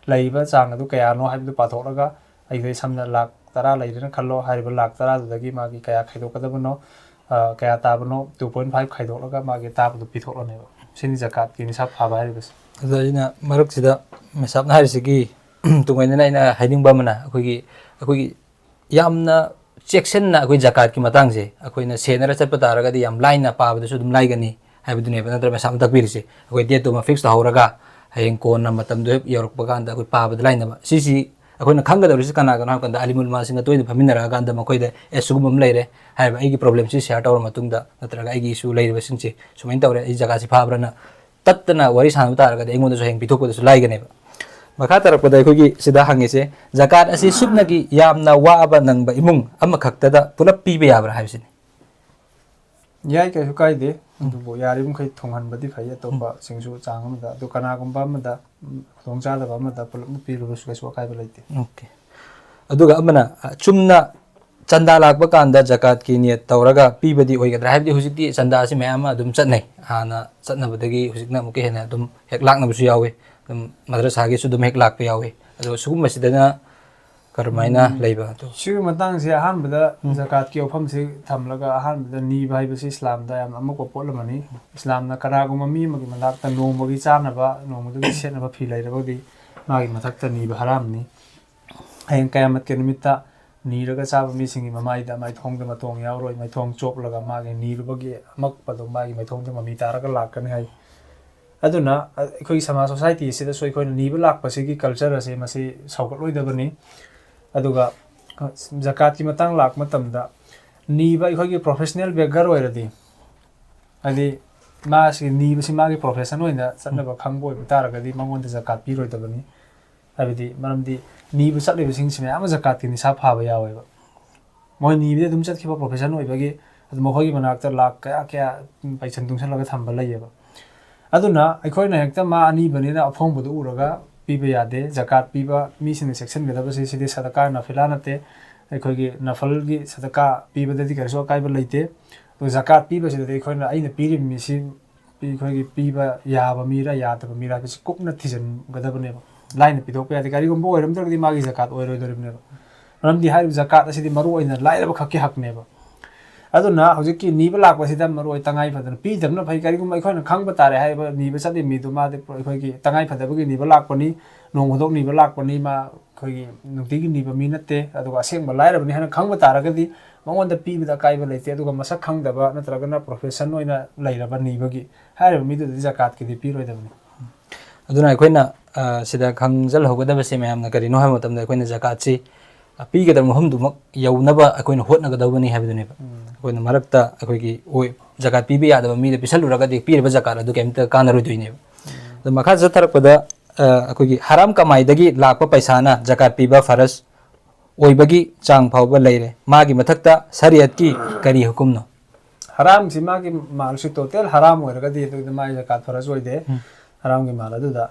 ꯂꯩꯔꯤꯕ ꯆꯥꯡ ꯑꯗꯨ ꯀꯌꯥꯅꯣ ꯍꯥꯏꯕꯗꯨ ꯄꯥꯊꯣꯛꯂꯒ, ꯑꯩꯈꯣꯏ ꯁꯝꯅ ꯂꯥꯛ ꯇꯔꯥ ꯂꯩꯔꯦꯅ ꯈꯜꯂꯣ, ꯍꯥꯏꯔꯤꯕ ꯂꯥꯛ ꯇꯔꯥꯗꯨꯗꯒꯤ ꯃꯥꯒꯤ ꯀꯌꯥ ꯈꯥꯏꯗꯣꯛꯀꯗꯕꯅꯣ, ꯑ, ꯀꯌꯥ ꯇꯥꯕꯅꯣ, two point five ꯈꯥꯏꯗꯣꯛꯂꯒ ꯃꯥꯒꯤ ꯇꯥꯕꯗꯨ ꯄꯤꯊꯣꯛꯂꯅꯦꯕ꯫ ꯁꯤꯅꯤ ꯖꯀꯥꯠꯀꯤ ꯅꯤꯁꯥꯕ ꯐꯥꯕ ꯍꯥꯏꯔꯤꯕꯁꯦ꯫ ꯑꯗꯣ ꯑꯩꯅ ꯃꯔꯛꯁꯤꯗ ꯃꯦꯁꯥꯞꯅ ꯍꯥꯏꯔꯤꯁꯤꯒꯤ ꯇꯨꯡꯑꯣꯏꯅꯅ ꯑꯩꯅ ꯍꯥꯏꯅꯤꯡꯕ ꯑꯃꯅ, ꯑꯩꯈꯣꯏꯒꯤ, ꯑꯩꯈꯣꯏꯒꯤ ꯌꯥꯝꯅ ꯆꯦꯛꯁꯤꯟꯅ ꯑꯩꯈꯣꯏ ꯖꯀꯥꯠꯀꯤ ꯃꯇꯥꯡꯁꯦ ꯑꯩꯈꯣꯏꯅ ꯁꯦꯟꯅꯔ ꯆꯠꯄ ꯇꯥꯔꯒꯗꯤ ꯌꯥꯝ ꯂꯥꯏꯅ ꯄꯥꯕꯗꯁꯨ ꯑꯗꯨꯝ ꯂꯥꯏꯒꯅꯤ ꯍꯥꯏꯕꯗꯨꯅꯦꯕ, ꯅꯠꯇ꯭ꯔ ꯃꯦꯁꯥꯞꯅ ꯇꯥꯛꯄꯤꯔꯤꯁꯦ꯫ ꯑꯩꯈꯣꯏ ꯗꯦꯠꯇꯨꯃ ꯐꯤꯛꯁ ꯇꯧꯍꯧꯔꯒ ꯍꯌꯦꯡ ꯀꯣꯟꯅ ꯃꯇꯝꯗꯣ ꯍꯦꯛ ꯌꯧꯔꯛꯄ ꯀꯥꯟꯗ ꯑꯩꯈꯣꯏ ꯄꯥꯕꯗ ꯂꯥꯏꯅꯕ꯫ ꯁꯤꯁꯤ ꯑꯩꯈꯣꯏꯅ ꯈꯪꯒꯗꯧꯔꯤꯁꯤ ꯀꯅꯥꯒꯅꯣ ꯍꯥꯏꯕ ꯀꯥꯟꯗ, ꯑꯂꯤꯃꯨꯜ ꯃꯥꯁꯤꯡꯒ ꯇꯣꯏꯅ ꯐꯝꯃꯤꯟꯅꯔꯛꯑꯀꯥꯟꯗ ꯃꯈꯣꯏꯗ, "ꯑꯦ, ꯁꯤꯒꯨꯝꯕ ꯑꯃ ꯂꯩꯔꯦ" ꯍꯥꯏꯔꯤꯕ ꯑꯩꯒꯤ ꯄ꯭ꯔꯣꯕ꯭ꯂꯦꯝꯁꯤ ꯁꯤꯌꯥꯔ ꯇꯧꯔ ꯃꯇꯨꯡꯗ, ꯅꯠꯇ꯭ꯔꯒ "ꯑꯩꯒꯤ ꯏꯁꯨ ꯂꯩꯔꯤꯕꯁꯤꯡꯁꯦ ꯁꯨꯃꯥꯏꯅ ꯇꯧꯔꯦ, ꯑꯩ ꯖꯒꯥꯁꯤ ꯐꯥꯕ꯭ꯔꯥꯅ" ꯇꯠꯇꯅ ꯋꯥꯔꯤ ꯁꯥꯟꯅꯕ ꯇꯥꯔꯒꯗꯤ ꯑꯩꯉꯣꯟꯗꯁꯨ ꯍꯌꯦꯡ ꯄꯤꯊꯣꯛꯄꯗꯁꯨ ꯂꯥꯏꯒꯅꯦꯕ꯫ ꯃꯈꯥ ꯇꯥꯔꯛꯄꯗ ꯑꯩꯈꯣꯏꯒꯤ ꯁꯤꯗ ꯍꯪꯉꯤꯁꯦ, ꯖꯀꯥꯠ ꯑꯁꯤ ꯁꯨꯞꯅꯒꯤ ꯌꯥꯝꯅ ꯋꯥꯕ ꯅꯪꯕ ꯏꯃꯨꯡ ꯑꯃꯈꯛꯇꯗ ꯄꯨꯂꯞ ꯄꯤꯕ ꯌꯥꯕ꯭ꯔꯥ ꯍꯥꯏꯕꯁꯤꯅꯤ꯫ ꯌꯥꯏ, ꯀꯩꯁꯨ ꯀꯥꯏꯗꯦ꯫ ꯎꯝ꯫ ꯑꯗꯨꯕꯨ ꯌꯥꯔꯤꯕ ꯃꯈꯩ ꯊꯨꯡꯍꯟꯕꯗꯤ ꯐꯩ, ꯑꯇꯣꯞꯄꯁꯤꯡꯁꯨ ꯆꯥꯡ ꯑꯃꯗ꯫ ꯑꯗꯨ ꯀꯅꯥꯒꯨꯝꯕ ꯑꯃꯗ, ꯎꯝ, ꯈꯨꯗꯣꯡꯆꯥꯗꯕ ꯑꯃꯗ ꯄꯨꯂꯞꯅ ꯄꯤꯔꯨꯕꯁꯨ ꯀꯩꯁꯨ ꯑꯀꯥꯏꯕ ꯂꯩꯇꯦ꯫ ꯑꯣꯀꯦ꯫ ꯑꯗꯨꯒ ꯑꯃꯅ, ꯑ, ꯆꯨꯝꯅ ꯆꯟꯗꯥ ꯂꯥꯛꯄ ꯀꯥꯟꯗ ꯖꯀꯥꯠꯀꯤ ꯅꯤꯌꯠ ꯇꯧꯔꯒ ꯄꯤꯕꯗꯤ ꯑꯣꯏꯒꯗ꯭ꯔꯥ? ꯍꯥꯏꯕꯗꯤ ꯍꯧꯖꯤꯛꯇꯤ ꯆꯟꯗꯥꯁꯤ ꯃꯌꯥꯝ ꯑꯃ ꯑꯗꯨꯝ ꯆꯠꯅꯩ꯫ ꯍꯥꯟꯅ ꯆꯠꯅꯕꯗꯒꯤ ꯍꯧꯖꯤꯛꯅ ꯑꯃꯨꯛꯀ ꯍꯦꯟꯅ ꯑꯗꯨꯝ ꯍꯦꯛ ꯂꯥꯛꯅꯕꯁꯨ ꯌꯥꯎꯋꯤ꯫ ꯑꯗꯨꯝ ꯃꯗ꯭ꯔꯁꯥꯒꯤꯁꯨ ꯑꯗꯨꯝ ꯍꯦꯛ ꯂꯥꯛꯄ ꯌꯥꯎꯋꯤ꯫ ꯑꯗꯣ ꯁꯤꯒꯨꯝꯕꯁꯤꯗꯅ ꯀꯔꯝꯍꯥꯏꯅ ꯎꯝ꯫ ꯂꯩꯕ? ꯑꯗꯣ ꯁꯤꯒꯤ ꯃꯇꯥꯡꯁꯦ ꯑꯍꯥꯟꯕꯗ ꯎꯝ꯫ ꯖꯀꯥꯠꯀꯤ ꯋꯥꯐꯝꯁꯤ ꯊꯝꯂꯒ, ꯑꯍꯥꯟꯕꯗ ꯅꯤꯕ ꯍꯥꯏꯕꯁꯤ ꯏꯁꯂꯥꯝꯗ ꯌꯥꯝꯅ ꯑꯃꯛꯄ ꯄꯣꯠ ꯑꯃꯅꯤ꯫ ꯏꯁꯂꯥꯝꯅ ꯀꯅꯥꯒꯨꯝꯕ ꯃꯤ ꯑꯃꯒꯤ ꯃꯅꯥꯛꯇ ꯅꯣꯡꯃꯒꯤ ꯆꯥꯅꯕ, ꯅꯣꯡꯃꯗꯨꯒꯤ ꯁꯦꯠꯅꯕ ꯐꯤ ꯂꯩꯔꯕꯗꯤ ꯃꯥꯒꯤ ꯃꯊꯛꯇ ꯅꯤꯕ ꯍꯔꯥꯝꯅꯤ꯫ ꯍꯌꯦꯡ ꯀꯌꯥꯃꯠꯀꯤ ꯅꯨꯃꯤꯠꯇ ꯅꯤꯔꯒ ꯆꯥꯕ ꯃꯤꯁꯤꯡꯒꯤ ꯃꯃꯥꯏꯗ ꯃꯥꯏꯊꯣꯡꯗ ꯃꯇꯣꯡ ꯌꯥꯎꯔꯣꯏ, ꯃꯥꯏꯊꯣꯡ ꯆꯣꯞꯂꯒ ꯃꯥꯒꯤ ꯅꯤꯔꯨꯕꯒꯤ ꯑꯃꯛꯄꯗꯣ ꯃꯥꯒꯤ ꯃꯥꯏꯊꯣꯡꯗ ꯃꯃꯤ ꯇꯥꯔꯒ ꯂꯥꯛꯀꯅꯤ ꯍꯥꯏ꯫ ꯑꯗꯨꯅ, ꯑ, ꯑꯩꯈꯣꯏꯒꯤ ꯁꯃꯥꯖ ꯁꯣꯁꯥꯏꯇꯤ ꯑꯁꯤꯗꯁꯨ ꯑꯩꯈꯣꯏꯅ ꯅꯤꯕ ꯂꯥꯛꯄꯁꯤꯒꯤ ꯀꯜꯆꯔ ꯑꯁꯦ ꯃꯁꯤ ꯁꯧꯒꯠꯂꯣꯏꯗꯕꯅꯤ꯫ ꯑꯗꯨꯒ, ꯑ, ꯖꯀꯥꯠꯀꯤ ꯃꯇꯥꯡ ꯂꯥꯛꯄ ꯃꯇꯝꯗ ꯅꯤꯕ ꯑꯩꯈꯣꯏꯒꯤ ꯄ꯭ꯔꯣꯐꯦꯁꯅꯦꯜ ꯕꯦꯒꯔ ꯑꯣꯏꯔꯗꯤ, ꯍꯥꯏꯗꯤ ꯃꯥꯁꯤ ꯅꯤꯕꯁꯤ ꯃꯥꯒꯤ profession ꯑꯣꯏꯅ ꯆꯠꯅꯕ ꯈꯪꯕ ꯑꯣꯏꯕ ꯇꯥꯔꯒꯗꯤ ꯃꯉꯣꯟꯗ ꯖꯀꯥꯠ ꯄꯤꯔꯣꯏꯗꯕꯅꯤ꯫ ꯍꯥꯏꯕꯗꯤ ꯃꯔꯝꯗꯤ ꯅꯤꯕ ꯆꯠꯂꯤꯕꯁꯤꯡꯁꯤ ꯃꯌꯥꯝ ꯑꯃ ꯖꯀꯥꯠꯀꯤ ꯅꯤꯁꯥ ꯐꯥꯕ ꯌꯥꯎꯋꯦꯕ꯫ ꯃꯣꯏ ꯅꯤꯕꯗꯤ ꯑꯗꯨꯝ ꯆꯠꯈꯤꯕ profession ꯑꯣꯏꯕꯒꯤ, ꯑꯗꯨ ꯃꯈꯣꯏꯒꯤ ꯃꯅꯥꯛꯇ ꯂꯥꯛ ꯀꯌꯥ ꯀꯌꯥ ꯄꯩꯁꯟ ꯇꯨꯡꯁꯜꯂꯒ ꯊꯝꯕ ꯂꯩꯌꯦꯕ꯫ ꯑꯗꯨꯅ ꯑꯩꯈꯣꯏꯅ ꯍꯦꯛꯇ ꯃꯥ ꯑꯅꯤꯕꯅꯤꯅ ꯑꯐꯣꯡꯕꯗꯨ ꯎꯔꯒ ꯄꯤꯕ ꯌꯥꯗꯦ꯫ ꯖꯀꯥꯠ ꯄꯤꯕ ꯃꯤꯁꯤꯡꯅ ꯆꯦꯛꯁꯤꯟꯒꯗꯕꯁꯤ ꯁꯤꯗꯤ ꯁꯗꯀꯥ ꯅꯐꯤꯂꯥ ꯅꯠꯇꯦ꯫ ꯑꯩꯈꯣꯏꯒꯤ ꯅꯐꯜꯒꯤ ꯁꯗꯀꯥ ꯄꯤꯕꯗꯗꯤ ꯀꯔꯤꯁꯨ ꯑꯀꯥꯏꯕ ꯂꯩꯇꯦ꯫ ꯑꯗꯨ ꯖꯀꯥꯠ ꯄꯤꯕꯁꯤꯗꯗꯤ ꯑꯩꯈꯣꯏꯅ ꯑꯩꯅ ꯄꯤꯔꯤꯕ ꯃꯤꯁꯤ ꯑꯩꯈꯣꯏꯒꯤ ꯄꯤꯕ ꯌꯥꯕ ꯃꯤꯔꯥ ꯌꯥꯗꯕ ꯃꯤꯔꯥ ꯍꯥꯏꯕꯁꯤ ꯀꯨꯞꯅ ꯊꯤꯖꯤꯟꯒꯗꯕꯅꯦꯕ꯫ ꯂꯥꯏꯅ ꯄꯤꯊꯣꯛꯄ ꯌꯥꯗꯦ꯫ ꯀꯔꯤꯒꯨꯝꯕ ꯑꯣꯏꯔꯝꯗ꯭ꯔꯒꯗꯤ ꯃꯥꯒꯤ ꯖꯀꯥꯠ ꯑꯣꯏꯔꯣꯏꯗꯣꯔꯤꯕꯅꯦꯕ꯫ ꯃꯔꯝꯗꯤ ꯍꯥꯏꯔꯤꯕ ꯖꯀꯥꯠ ꯑꯁꯤꯗꯤ ꯃꯔꯨ ꯑꯣꯏꯅ ꯂꯥꯏꯔꯕ ꯈꯛꯀꯤ ꯍꯛꯅꯦꯕ꯫ ꯑꯗꯨꯅ ꯍꯧꯖꯤꯛꯀꯤ ꯅꯤꯕ ꯂꯥꯛꯄꯁꯤꯗ ꯃꯔꯨ ꯑꯣꯏ ꯇꯉꯥꯏ ꯐꯗꯅ ꯄꯤꯗꯕꯅ ꯐꯩ꯫ ꯀꯔꯤꯒꯨꯝꯕ ꯑꯩꯈꯣꯏꯅ ꯈꯪꯕ ꯇꯥꯔꯦ ꯍꯥꯏꯔꯤꯕ ꯅꯤꯕ ꯆꯠꯂꯤ ꯃꯤꯗꯨ ꯃꯥꯗꯤ ꯑꯩꯈꯣꯏꯒꯤ ꯇꯉꯥꯏ ꯐꯗꯕꯒꯤ ꯅꯤꯕ ꯂꯥꯛꯄꯅꯤ, ꯅꯣꯡ ꯐꯥꯗꯣꯛ ꯅꯤꯕ ꯂꯥꯛꯄꯅꯤ, ꯃꯥ ꯑꯩꯈꯣꯏꯒꯤ ꯅꯨꯡꯇꯤꯒꯤ ꯅꯤꯕ ꯃꯤ ꯅꯠꯇꯦ, ꯑꯗꯨꯒ ꯑꯁꯦꯡꯕ ꯂꯥꯏꯔꯕꯅꯤ ꯍꯥꯏꯅ ꯈꯪꯕ ꯇꯥꯔꯒꯗꯤ ꯃꯉꯣꯟꯗ ꯄꯤꯕꯗ ꯑꯀꯥꯏꯕ ꯂꯩꯇꯦ꯫ ꯑꯗꯨꯒ ꯃꯁꯛ ꯈꯪꯗꯕ ꯅꯠꯇ꯭ꯔꯒꯅ profession ꯑꯣꯏꯅ ꯂꯩꯔꯕ ꯅꯤꯕꯒꯤ, ꯍꯥꯏꯔꯤꯕ ꯃꯤꯗꯨꯗꯗꯤ ꯖꯀꯥꯠꯀꯤꯗꯤ ꯄꯤꯔꯣꯏꯗꯕꯅꯤ꯫ ꯑꯗꯨꯅ ꯑꯩꯈꯣꯏꯅ ꯁꯤꯗ ꯈꯪꯖꯜꯍꯧꯒꯗꯕꯁꯦ ꯃꯌꯥꯝꯅ ꯀꯔꯤꯅꯣ ꯍꯥꯏꯕ ꯃꯇꯝꯗ, ꯑꯩꯈꯣꯏꯅ ꯖꯀꯥꯠꯁꯤ ꯄꯤꯒꯗꯕ ꯃꯐꯝꯗꯨꯃꯛ ꯌꯧꯅꯕ ꯑꯩꯈꯣꯏꯅ ꯍꯣꯠꯅꯒꯗꯧꯕꯅꯤ ꯍꯥꯏꯕꯗꯨꯅꯦꯕ꯫ ꯑꯩꯈꯣꯏꯅ ꯃꯔꯛꯇ ꯑꯩꯈꯣꯏꯒꯤ ꯑꯣꯏ-, ꯖꯀꯥꯠ ꯄꯤꯕ ꯌꯥꯗꯕ ꯃꯤꯗ ꯄꯤꯁꯜꯂꯨꯔꯒꯗꯤ ꯄꯤꯔꯤꯕ ꯖꯀꯥꯠ ꯑꯗꯨ ꯀꯩꯝꯇ ꯀꯥꯟꯅꯔꯣꯏꯗꯣꯏꯅꯦꯕ꯫ ꯑꯗꯣ ꯃꯈꯥ ꯆꯠꯊꯔꯛꯄꯗ ꯑ, ꯑꯩꯈꯣꯏꯒꯤ ꯍꯔꯥꯝ ꯀꯃꯥꯏꯗꯒꯤ ꯂꯥꯛꯄ ꯄꯩꯁꯥꯅ ꯖꯀꯥꯠ ꯄꯤꯕ ꯐꯔꯖ ꯑꯣꯏꯕꯒꯤ ꯆꯥꯡ ꯐꯥꯎꯕ ꯂꯩꯔꯦ꯫ ꯃꯥꯒꯤ ꯃꯊꯛꯇ ꯁꯔꯤꯌꯠꯀꯤ ꯀꯔꯤ ꯍꯨꯀꯨꯝꯅꯣ? ꯍꯔꯥꯝꯁꯤ ꯃꯥꯒꯤ ꯃꯥꯜꯁꯤ total ꯍꯔꯥꯝ ꯑꯣꯏꯔꯒꯗꯤ ꯑꯗꯨꯗ ꯃꯥꯒꯤ ꯖꯀꯥꯠ ꯐꯔꯖ ꯑꯣꯏꯗꯦ꯫ ꯍꯔꯥꯝꯒꯤ ꯃꯥꯜ ꯑꯗꯨꯗ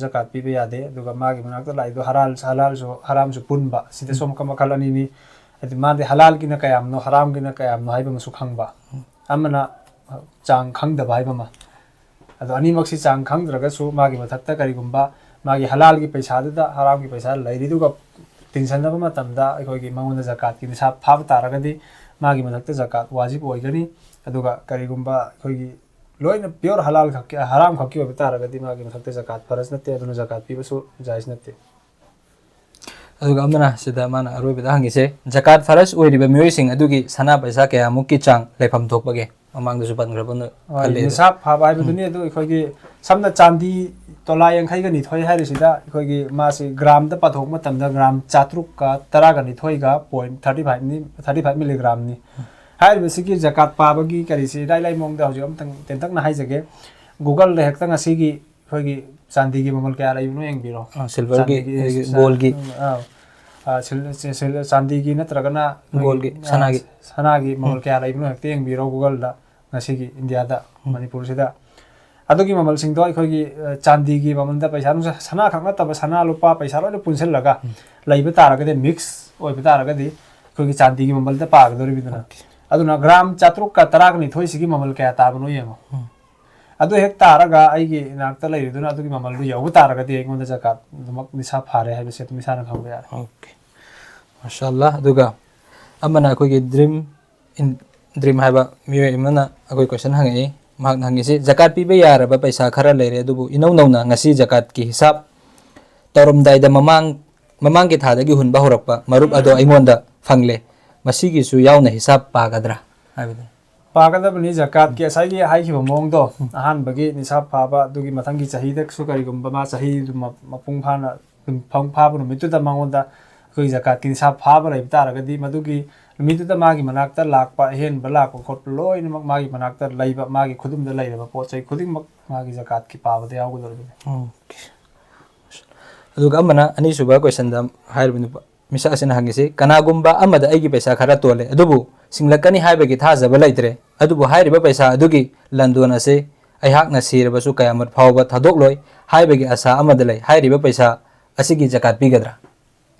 ꯖꯀꯥꯠ ꯄꯤꯕ ꯌꯥꯗꯦ꯫ ꯑꯗꯨꯒ ꯃꯥꯒꯤ ꯃꯅꯥꯛꯇ ꯂꯥꯛꯏꯗꯣ ꯍꯔꯥꯜ, ꯍꯂꯥꯜꯁꯨ, ꯍꯔꯥꯝꯁꯨ ꯄꯨꯟꯕ, ꯁꯤꯗꯁꯨ ꯑꯃꯨꯛꯀ ꯃꯈꯜ ꯑꯅꯤꯅꯤ꯫ ꯍꯥꯏꯗꯤ ꯃꯥꯗꯤ ꯍꯂꯥꯜꯒꯤꯅ ꯀꯌꯥꯝꯅꯣ, ꯍꯔꯥꯝꯒꯤꯅ ꯀꯌꯥꯝꯅꯣ ꯍꯥꯏꯕ ꯑꯃꯁꯨ ꯈꯪꯕ꯫ ꯑꯃꯅ ꯆꯥꯡ ꯈꯪꯗꯕ ꯍꯥꯏꯕ ꯑꯃ꯫ ꯑꯗꯣ ꯑꯅꯤꯃꯛꯁꯤ ꯆꯥꯡ ꯈꯪꯗ꯭ꯔꯒꯁꯨ ꯃꯥꯒꯤ ꯃꯊꯛꯇ ꯀꯔꯤꯒꯨꯝꯕ ꯃꯥꯒꯤ ꯍꯂꯥꯜꯒꯤ ꯄꯩꯁꯥꯗꯨꯗ ꯍꯔꯥꯝꯒꯤ ꯄꯩꯁꯥ ꯂꯩꯔꯤꯗꯨꯒ ꯇꯤꯟꯁꯟꯅꯕ ꯃꯇꯝꯗ ꯑꯩꯈꯣꯏꯒꯤ ꯃꯉꯣꯟꯗ ꯖꯀꯥꯠꯀꯤ ꯅꯤꯁꯥꯕ ꯐꯥꯕ ꯇꯥꯔꯒꯗꯤ ꯃꯥꯒꯤ ꯃꯊꯛꯇ ꯖꯀꯥꯠ ꯋꯥꯖꯤꯕ ꯑꯣꯏꯒꯅꯤ꯫ ꯑꯗꯨꯒ ꯀꯔꯤꯒꯨꯝꯕ ꯑꯩꯈꯣꯏꯒꯤ ꯂꯣꯏꯅ pure ꯍꯂꯥꯜ ꯈꯛꯀꯤ, ꯍꯔꯥꯝ ꯈꯛꯀꯤ ꯑꯣꯏꯕ ꯇꯥꯔꯒꯗꯤ ꯃꯥꯒꯤ ꯃꯊꯛꯇ ꯖꯀꯥꯠ ꯐꯔꯖ ꯅꯠꯇꯦ, ꯑꯗꯨꯅ ꯖꯀꯥꯠ ꯄꯤꯕꯁꯨ ꯖꯥꯏꯖ ꯅꯠꯇꯦ꯫ ꯑꯗꯨꯒ ꯑꯃꯅ ꯁꯤꯗ ꯃꯥꯅ ꯑꯔꯣꯏꯕꯗ ꯍꯪꯉꯤꯁꯦ, ꯖꯀꯥꯠ ꯐꯔꯖ ꯑꯣꯏꯔꯤꯕ ꯃꯤꯑꯣꯏꯁꯤꯡ ꯑꯗꯨꯒꯤ ꯁꯅꯥ ꯄꯩꯁꯥ ꯀꯌꯥꯃꯨꯛꯀꯤ ꯆꯥꯡ ꯂꯩꯐꯝ ꯊꯣꯛꯄꯒꯦ? ꯃꯃꯥꯡꯗꯁꯨ ꯄꯟꯈ꯭ꯔꯕꯅ ꯍꯣꯏ, ꯈꯜꯂꯦ ꯑꯗꯣ꯫ ꯅꯤꯁꯥꯕ ꯐꯥꯕ ꯍꯥꯏꯕꯗꯨꯅꯤ꯫ ꯑꯗꯨ ꯑꯩꯈꯣꯏꯒꯤ ꯁꯝꯅ ꯆꯥꯟꯗꯤ ꯇꯣꯂꯥ ꯌꯥꯡꯈꯩꯒ ꯅꯤꯊꯣꯏ ꯍꯥꯏꯔꯤꯁꯤꯗ ꯑꯩꯈꯣꯏꯒꯤ ꯃꯥꯁꯤ ꯒ꯭ꯔꯥꯝꯗ ꯄꯥꯊꯣꯛꯄ ꯃꯇꯝꯗ ꯒ꯭ꯔꯥꯝ ꯆꯥꯇ꯭ꯔꯨꯛꯀ ꯇꯔꯥꯒ ꯅꯤꯊꯣꯏꯒ point thirty five ꯅꯤ, thirty five milligram ꯅꯤ꯫ ꯍꯥꯏꯔꯤꯕꯁꯤꯒꯤ ꯖꯀꯥꯠ ꯄꯥꯕꯒꯤ ꯀꯔꯤꯁꯤ ꯏꯔꯥꯏ ꯂꯥꯏ ꯃꯑꯣꯡꯗ ꯍꯧꯖꯤꯛ ꯑꯃꯇꯪ ꯇꯦꯟꯇꯛꯅ ꯍꯥꯏꯖꯒꯦ꯫ Google-ꯗ ꯍꯦꯛꯇ ꯉꯁꯤꯒꯤ ꯑꯩꯈꯣꯏꯒꯤ ꯆꯥꯟꯗꯤꯒꯤ ꯃꯃꯜ ꯀꯌꯥ ꯂꯩꯕꯅꯣ ꯌꯦꯡꯕꯤꯔꯣ꯫ ꯑ, silver-ꯒꯤ, ꯆꯥꯟꯗꯤꯒꯤ, ꯑꯩꯒꯤ ꯆꯥ-, gold-ꯒꯤ꯫ ꯑꯥ, ꯑꯥ, sil-, sil-, sil-, ꯆꯥꯟꯗꯤꯒꯤ ꯅꯠꯇ꯭ꯔꯒꯅ ꯑꯩꯈꯣꯏꯒꯤ, Gold-ꯒꯤ, ꯑꯥ, ꯁꯅꯥꯒꯤ꯫ ꯁꯅꯥꯒꯤ ꯃꯃꯜ ꯎꯝ꯫ ꯀꯌꯥ ꯂꯩꯕꯅꯣ ꯍꯦꯛꯇ ꯌꯦꯡꯕꯤꯔꯣ Google-ꯗ ꯉꯁꯤꯒꯤ ꯏꯟꯗꯤꯌꯥꯗ, ꯎꯝ꯫ ꯃꯅꯤꯄꯨꯔꯁꯤꯗ꯫ ꯑꯗꯨꯒꯤ ꯃꯃꯜꯁꯤꯡꯗꯣ ꯑꯩꯈꯣꯏꯒꯤ, ꯑ, ꯆꯥꯟꯗꯤꯒꯤ ꯃꯃꯜꯗ ꯄꯩꯁꯥ ꯅꯨꯡꯁꯥ, ꯁꯅꯥ ꯈꯛ ꯅꯠꯇꯕ ꯁꯅꯥ ꯂꯨꯄꯥ ꯄꯩꯁꯥ ꯂꯣꯏꯅ ꯄꯨꯟꯁꯤꯜꯂꯒ ꯎꯝ꯫ ꯂꯩꯕ ꯇꯥꯔꯒꯗꯤ, mix ꯑꯣꯏꯕ ꯇꯥꯔꯒꯗꯤ ꯑꯩꯈꯣꯏꯒꯤ ꯆꯥꯟꯗꯤꯒꯤ ꯃꯃꯜꯗ ꯄꯥꯒꯗꯧꯔꯤꯕꯅꯤꯅ꯫ Okay. ꯑꯗꯨꯅ gram ꯆꯥꯇ꯭ꯔꯨꯛꯀ ꯇꯔꯥꯒ ꯅꯤꯊꯣꯏꯁꯤꯒꯤ ꯃꯃꯜ ꯀꯌꯥ ꯇꯥꯕꯅꯣ ꯌꯦꯡꯉꯣ꯫ ꯎꯝ꯫ ꯑꯗꯨ ꯍꯦꯛ ꯇꯥꯔꯒ ꯑꯩꯒꯤ ꯏꯅꯥꯛꯇ ꯂꯩꯔꯤꯗꯨꯅ ꯑꯗꯨꯒꯤ ꯃꯃꯜꯗꯨ ꯌꯧꯕ ꯇꯥꯔꯒꯗꯤ ꯑꯩꯉꯣꯟꯗ ꯖꯀꯥꯠ ꯑꯗꯨꯃꯛ ꯅꯤꯁꯥꯕ ꯐꯥꯔꯦ ꯍꯥꯏꯕꯁꯦ ꯑꯗꯨꯝ ꯏꯁꯥꯅ ꯈꯪꯕ ꯌꯥꯔꯦ꯫ Okay. ꯃꯥꯁꯥ ꯑꯜꯂꯥ꯫ ꯑꯗꯨꯒ ꯑꯃꯅ ꯑꯩꯈꯣꯏꯒꯤ Dream in Dream ꯍꯥꯏꯕ ꯃꯤꯑꯣꯏ ꯑꯃꯅ ꯑꯩꯈꯣꯏ question ꯍꯪꯉꯛꯏ꯫ ꯃꯍꯥꯛꯅ ꯍꯪꯉꯤꯁꯤ, ꯖꯀꯥꯠ ꯄꯤꯕ ꯌꯥꯔꯕ ꯄꯩꯁꯥ ꯈꯔ ꯂꯩꯔꯦ, ꯑꯗꯨꯕꯨ ꯏꯅꯧ ꯅꯧꯅ ꯉꯁꯤ ꯖꯀꯥꯠꯀꯤ ꯍꯤꯁꯥꯕ ꯇꯧꯔꯝꯗꯥꯏꯗ ꯃꯃꯥꯡ, ꯃꯃꯥꯡꯒꯤ ꯊꯥꯗꯒꯤ ꯍꯨꯟꯕ ꯍꯧꯔꯛꯄ ꯃꯔꯨꯞ ꯑꯗꯣ ꯑꯩꯉꯣꯟꯗ ꯐꯪꯂꯦ, ꯃꯁꯤꯒꯤꯁꯨ ꯌꯥꯎꯅ ꯍꯤꯁꯥꯕ ꯄꯥꯒꯗ꯭ꯔꯥ ꯍꯥꯏꯕꯗꯨꯅꯤ꯫ ꯄꯥꯒꯗꯕꯅꯤ꯫ ꯖꯀꯥꯠꯀꯤ ꯉꯁꯥꯏꯒꯤ ꯍꯥꯏꯈꯤꯕ ꯃꯑꯣꯡꯗꯣ, ꯎꯝ꯫ ꯑꯍꯥꯟꯕꯒꯤ ꯅꯤꯁꯥꯕ ꯐꯥꯕ, ꯑꯗꯨꯒꯤ ꯃꯊꯪꯒꯤ ꯆꯍꯤꯗꯁꯨ ꯀꯔꯤꯒꯨꯝꯕ ꯃꯥ ꯆꯍꯤꯗꯨ ꯃ-, ꯃꯄꯨꯡ ꯐꯥꯅ ꯑꯗꯨꯝ ꯐꯪ-, ꯐꯥꯕ ꯅꯨꯃꯤꯠꯇꯨꯗ ꯃꯉꯣꯟꯗ ꯑꯩꯈꯣꯏꯒꯤ ꯖꯀꯥꯠꯀꯤ ꯅꯤꯁꯥꯕ ꯐꯥꯕ ꯂꯩꯕ ꯇꯥꯔꯒꯗꯤ, ꯃꯗꯨꯒꯤ ꯅꯨꯃꯤꯠꯇꯨꯗ ꯃꯥꯒꯤ ꯃꯅꯥꯛꯇ ꯂꯥꯛꯄ ꯑꯍꯦꯟꯕ ꯂꯥꯛꯄ ꯈꯣꯠꯄ ꯂꯣꯏꯅꯃꯛ ꯃꯥꯒꯤ ꯃꯅꯥꯛꯇ ꯂꯩꯕ, ꯃꯥꯒꯤ ꯈꯨꯗꯨꯝꯗ ꯂꯩꯔꯕ ꯄꯣꯠ ꯆꯩ ꯈꯨꯗꯤꯡꯃꯛ ꯃꯥꯒꯤ ꯖꯀꯥꯠꯀꯤ ꯄꯥꯕꯗ ꯌꯥꯎꯒꯗꯧꯔꯤꯕꯅꯤ꯫ Okay. ꯑꯗꯨꯒ ꯑꯃꯅ ꯑꯅꯤꯁꯨꯕ question-ꯗ ꯍꯥꯏꯔꯤꯕ ꯅꯨꯄꯥ, ꯃꯤꯁꯛ ꯑꯁꯤꯅ ꯍꯪꯉꯤꯁꯤ, ꯀꯅꯥꯒꯨꯝꯕ ꯑꯃꯗ ꯑꯩꯒꯤ ꯄꯩꯁꯥ ꯈꯔ ꯇꯣꯜꯂꯦ, ꯑꯗꯨꯕꯨ ꯁꯤꯡꯂꯛꯀꯅꯤ ꯍꯥꯏꯕꯒꯤ ꯊꯥꯖꯕ ꯂꯩꯇ꯭ꯔꯦ, ꯑꯗꯨꯕꯨ ꯍꯥꯏꯔꯤꯕ ꯄꯩꯁꯥ ꯑꯗꯨꯒꯤ ꯂꯟꯗꯣꯟ ꯑꯁꯤ ꯑꯩꯍꯥꯛꯅ ꯁꯤꯔꯕꯁꯨ ꯀꯌꯥꯃꯠ ꯐꯥꯎꯕ ꯊꯥꯗꯣꯛꯂꯣꯏ ꯍꯥꯏꯕꯒꯤ ꯑꯁꯥ ꯑꯃꯗ ꯂꯩ, ꯍꯥꯏꯔꯤꯕ ꯄꯩꯁꯥ ꯑꯁꯤꯒꯤ ꯖꯀꯥꯠ ꯄꯤꯒꯗ꯭ꯔꯥ?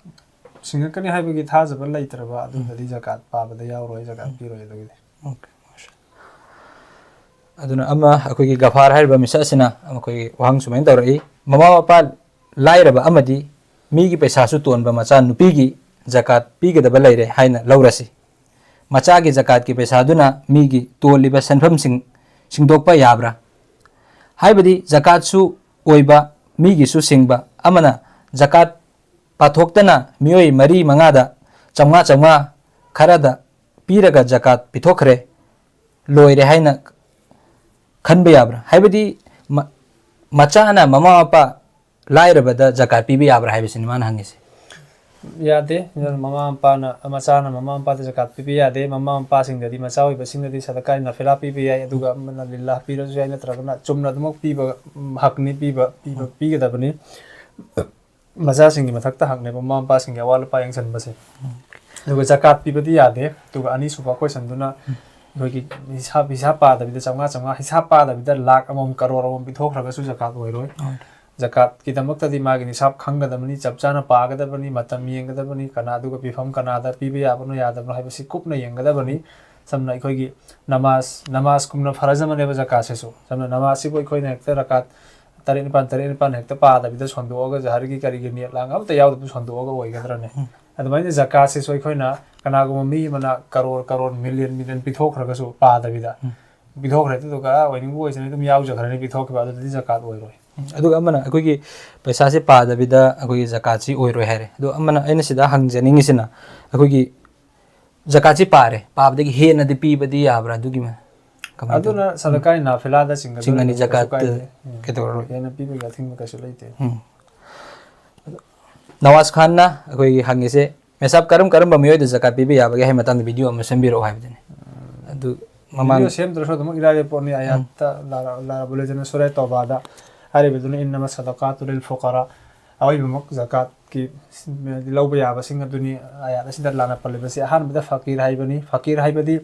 ꯁꯤꯡꯉꯛꯀꯅꯤ ꯍꯥꯏꯕꯒꯤ ꯊꯥꯖꯕ ꯂꯩꯇ꯭ꯔꯕ ꯑꯗꯨꯗꯗꯤ ꯖꯀꯥꯠ ꯄꯥꯕꯗ ꯌꯥꯎꯔꯣꯏ, ꯖꯀꯥꯠ ꯄꯤꯔꯣꯏ ꯑꯗꯨꯒꯤꯗꯤ꯫ Okay, ꯃꯥꯁꯥ ꯑꯜꯂꯥ꯫ ꯑꯗꯨꯅ ꯑꯃ, ꯑꯩꯈꯣꯏꯒꯤ ꯒꯐꯥꯔ ꯍꯥꯏꯔꯤꯕ ꯃꯤꯁꯛ ꯑꯁꯤꯅ ꯑꯩꯈꯣꯏꯒꯤ ꯋꯥꯍꯪ ꯁꯨꯃꯥꯏꯅ ꯇꯧꯔꯛꯏ, ꯃꯃꯥ ꯃꯄꯥ ꯂꯥꯏꯔꯕ ꯑꯃꯗꯤ ꯃꯤꯒꯤ ꯄꯩꯁꯥꯁꯨ ꯇꯣꯟꯕ ꯃꯆꯥ ꯅꯨꯄꯤꯒꯤ ꯖꯀꯥꯠ ꯄꯤꯒꯗꯕ ꯂꯩꯔꯦ ꯍꯥꯏꯅ ꯂꯧꯔꯁꯤ꯫ ꯃꯆꯥꯒꯤ ꯖꯀꯥꯠꯀꯤ ꯄꯩꯁꯥꯗꯨꯅ ꯃꯤꯒꯤ ꯇꯣꯜꯂꯤꯕ ꯁꯦꯟꯐꯝꯁꯤꯡ ꯁꯤꯡꯗꯣꯛꯄ ꯌꯥꯕ꯭ꯔꯥ? ꯍꯥꯏꯕꯗꯤ ꯖꯀꯥꯠꯁꯨ ꯑꯣꯏꯕ, ꯃꯤꯒꯤꯁꯨ ꯁꯤꯡꯕ, ꯑꯃꯅ ꯖꯀꯥꯠ ꯄꯥꯊꯣꯛꯇꯅ ꯃꯤꯑꯣꯏ ꯃꯔꯤ ꯃꯉꯥꯗ ꯆꯥꯝꯃꯉꯥ ꯆꯥꯝꯃꯉꯥ ꯈꯔꯗ ꯄꯤꯔꯒ ꯖꯀꯥꯠ ꯄꯤꯊꯣꯛꯈ꯭ꯔꯦ, ꯂꯣꯏꯔꯦ ꯍꯥꯏꯅ ꯈꯟꯕ ꯌꯥꯕ꯭ꯔꯥ? ꯍꯥꯏꯕꯗꯤ ꯃ-, ꯃꯆꯥꯅ ꯃꯃꯥ ꯃꯄꯥ ꯂꯥꯏꯔꯕꯗ ꯖꯀꯥꯠ ꯄꯤꯕ ꯌꯥꯕ꯭ꯔꯥ ꯍꯥꯏꯕꯁꯤꯅꯤ ꯃꯥꯅ ꯍꯪꯉꯤꯁꯦ꯫ ꯌꯥꯗꯦ꯫ ꯑꯗꯨꯅ ꯃꯃꯥ ꯃꯄꯥꯅ, ꯃꯆꯥꯅ ꯃꯃꯥ ꯃꯄꯥꯗ ꯖꯀꯥꯠ ꯄꯤꯕ ꯌꯥꯗꯦ꯫ ꯃꯃꯥ ꯃꯄꯥꯁꯤꯡꯗꯗꯤ ꯃꯆꯥ ꯑꯣꯏꯕꯁꯤꯡꯗꯗꯤ ꯁꯗꯀꯥꯏ ꯅꯥꯐꯤꯂꯥ ꯄꯤꯕ ꯌꯥꯏ, ꯑꯗꯨꯒ ꯑꯃꯅ ꯂꯤꯜꯂꯥ ꯄꯤꯔꯁꯨ ꯌꯥꯏ, ꯅꯠꯇ꯭ꯔꯒꯅ ꯆꯨꯝꯅ ꯑꯗꯨꯃꯛ ꯄꯤꯕ, ꯎꯝ, ꯍꯛꯅꯤ, ꯄꯤꯕ, ꯄꯤꯕ, ꯎꯝ, ꯄꯤꯒꯗꯕꯅꯤ꯫ ꯃꯆꯥꯁꯤꯡꯒꯤ ꯃꯊꯛꯇ ꯍꯛꯅꯦꯕ ꯃꯃꯥ ꯃꯄꯥꯁꯤꯡꯒꯤ ꯑꯋꯥꯠ ꯑꯄꯥ ꯌꯦꯡꯁꯤꯟꯕꯁꯦ꯫ ꯎꯝ꯫ ꯑꯗꯨꯒ ꯖꯀꯥꯠ ꯄꯤꯕꯗꯤ ꯌꯥꯗꯦ꯫ ꯑꯗꯨꯒ ꯑꯅꯤꯁꯨꯕ ꯀꯣꯏꯁꯟꯗꯨꯅ, ꯎꯝ, ꯑꯩꯈꯣꯏꯒꯤ ꯍꯤꯁꯥꯞ, ꯍꯤꯁꯥꯞ ꯄꯥꯗꯕꯤꯗ ꯆꯥꯝꯃꯉꯥ, ꯆꯥꯝꯃꯉꯥ, ꯍꯤꯁꯥꯞ ꯄꯥꯗꯕꯤꯗ ꯂꯥꯛ ꯑꯃꯃꯝ, ꯀꯔꯣꯔ ꯑꯃꯃꯝ ꯄꯤꯊꯣꯛꯈ꯭ꯔꯒꯁꯨ ꯖꯀꯥꯠ ꯑꯣꯏꯔꯣꯏ꯫ ꯍꯣꯏ꯫ ꯖꯀꯥꯠꯀꯤꯗꯃꯛꯇꯗꯤ ꯃꯥꯒꯤ ꯅꯤꯁꯥꯞ ꯈꯪꯒꯗꯕꯅꯤ, ꯆꯞ ꯆꯥꯅ ꯄꯥꯒꯗꯕꯅꯤ, ꯃꯇꯝ ꯌꯦꯡꯒꯗꯕꯅꯤ, ꯀꯅꯥ, ꯑꯗꯨꯒ ꯄꯤꯐꯝ ꯀꯅꯥꯗ ꯄꯤꯕ ꯌꯥꯕꯅꯣ ꯌꯥꯗꯕꯅꯣ ꯍꯥꯏꯕꯁꯤ ꯀꯨꯞꯅ ꯌꯦꯡꯒꯗꯕꯅꯤ꯫ ꯁꯝꯅ ꯑꯩꯈꯣꯏꯒꯤ ꯅꯃꯥꯖ, ꯅꯃꯥꯖꯀꯨꯝꯅ ꯐꯔꯖ ꯑꯃꯅꯦꯕ ꯖꯀꯥꯠꯁꯤꯁꯨ꯫ ꯁꯝꯅ ꯅꯃꯥꯖꯁꯤꯕꯨ ꯑꯩꯈꯣꯏꯅ ꯍꯦꯛꯇ ꯔꯀꯥꯠ ꯇꯔꯦꯠ ꯅꯤꯄꯥꯜ, ꯇꯔꯦꯠ ꯅꯤꯄꯥꯜ ꯍꯦꯛꯇ ꯄꯥꯗꯕꯤꯗ ꯁꯣꯟꯗꯣꯛꯑꯒ, ꯖꯍꯔꯒꯤ ꯀꯔꯤꯒꯤ ꯅꯤꯌꯠ ꯂꯥꯡ ꯑꯝꯇ ꯌꯥꯎꯗꯕꯤ ꯁꯣꯟꯗꯣꯛꯑꯒ ꯑꯣꯏꯒꯗ꯭ꯔꯅꯦ? ꯎꯝ꯫ ꯑꯗꯨꯃꯥꯏꯅ ꯖꯀꯥꯠꯁꯤꯁꯨ ꯑꯩꯈꯣꯏꯅ ꯀꯅꯥꯒꯨꯝꯕ ꯃꯤ ꯑꯃꯅ ꯀꯔꯣꯔ ꯀꯔꯣꯔ, ꯃꯤꯂꯤꯌꯟ ꯃꯤꯂꯤꯌꯟ ꯄꯤꯊꯣꯛꯈ꯭ꯔꯒꯁꯨ ꯄꯥꯗꯕꯤꯗ, ꯎꯝ, ꯄꯤꯊꯣꯛꯈ꯭ꯔꯦ, ꯑꯗꯨꯗꯨꯒ ꯑꯣꯏꯅꯤꯡꯕ ꯑꯣꯏꯖꯅꯤ ꯑꯗꯨꯝ ꯌꯥꯎꯖꯈ꯭ꯔꯅꯤ, ꯄꯤꯊꯣꯛꯈꯤꯕ, ꯑꯗꯨꯗꯗꯤ ꯖꯀꯥꯠ ꯑꯣꯏꯔꯣꯏ꯫ ꯎꯝ꯫ ꯑꯗꯨꯒ ꯑꯃꯅ ꯑꯩꯈꯣꯏꯒꯤ ꯄꯩꯁꯥꯁꯦ ꯄꯥꯗꯕꯤꯗ ꯑꯩꯈꯣꯏꯒꯤ ꯖꯀꯥꯠꯁꯤ ꯑꯣꯏꯔꯣꯏ ꯍꯥꯏꯔꯦ꯫ ꯑꯗꯣ ꯑꯃꯅ ꯑꯩꯅ ꯁꯤꯗ ꯍꯪꯖꯅꯤꯡꯉꯤꯁꯤꯅ, ꯑꯩꯈꯣꯏꯒꯤ ꯖꯀꯥꯠꯁꯤ ꯄꯥꯔꯦ, ꯄꯥꯕꯗꯒꯤ ꯍꯦꯟꯅꯗꯤ ꯄꯤꯕꯗꯤ ꯌꯥꯕ꯭ꯔꯥ? ꯑꯗꯨꯒꯤ ꯃ-, ꯀꯃꯥꯏꯅ ꯇꯧ-, ꯑꯗꯨꯅ ꯁꯗꯀꯥꯏ ꯅꯥꯐꯤꯂꯥꯗ ꯆꯤꯡꯒꯗꯣꯏꯅꯤ, ꯆꯤꯡꯒꯅꯤ, ꯀꯩꯁꯨ ꯖꯀꯥꯠ ꯀꯥꯏꯗꯦ꯫ ꯎꯝ꯫ ꯀꯩꯗꯧꯔꯔꯣꯏ꯫ ꯍꯦꯟꯅ ꯄꯤꯕꯒꯤ ꯑꯊꯤꯡꯕ ꯀꯩꯁꯨ ꯂꯩꯇꯦ꯫ ꯎꯝ꯫ ꯅꯋꯥꯖ ꯈꯥꯟꯅ ꯑꯩꯈꯣꯏꯒꯤ ꯍꯪꯉꯤꯁꯦ, ꯃꯦꯁꯥꯞ ꯀꯔꯝ ꯀꯔꯝꯕ ꯃꯤꯑꯣꯏꯗ ꯖꯀꯥꯠ ꯄꯤꯕ ꯌꯥꯕꯒꯦ ꯍꯥꯏꯕ ꯃꯇꯥꯡꯗ ꯚꯤꯗꯤꯑꯣ ꯑꯃ ꯁꯦꯝꯕꯤꯔꯛꯑꯣ ꯍꯥꯏꯕꯗꯨꯅꯤ꯫ ꯎꯝ꯫ ꯑꯗꯨ ꯃꯃꯥꯡ ꯚꯤꯗꯤꯑꯣ ꯁꯦꯝꯗ꯭ꯔꯁꯨ ꯑꯗꯨꯝ ꯏꯔꯥꯏ ꯂꯥꯏ ꯄꯣꯠꯅꯤ꯫ ꯎꯝ꯫ ꯑꯌꯥꯠꯇ ꯂꯥ-, ꯂꯥ-, ꯔꯕꯨꯜ ꯏꯖ꯭ꯖꯠꯅ ꯁꯨꯔꯥ ꯇꯧꯕꯥꯗ ꯍꯥꯏꯔꯤꯕꯗꯨꯅ, "ꯏꯟꯅꯃ ꯁꯗꯀꯥꯇꯨ ꯂꯤꯜ ꯐꯨꯀꯥꯔꯥ", ꯑꯋꯩꯕꯃꯛ ꯖꯀꯥꯠꯀꯤ ꯂꯧꯕ ꯌꯥꯕꯁꯤꯡ ꯑꯗꯨꯅꯤ꯫ ꯑꯌꯥꯠ ꯑꯁꯤꯗ ꯂꯥꯟꯅ ꯄꯜꯂꯤꯕꯁꯤ ꯑꯍꯥꯟꯕꯗ ꯐꯀꯤꯔ ꯍꯥꯏꯕꯅꯤ꯫ ꯐꯀꯤꯔ ꯍꯥꯏꯕꯗꯤ,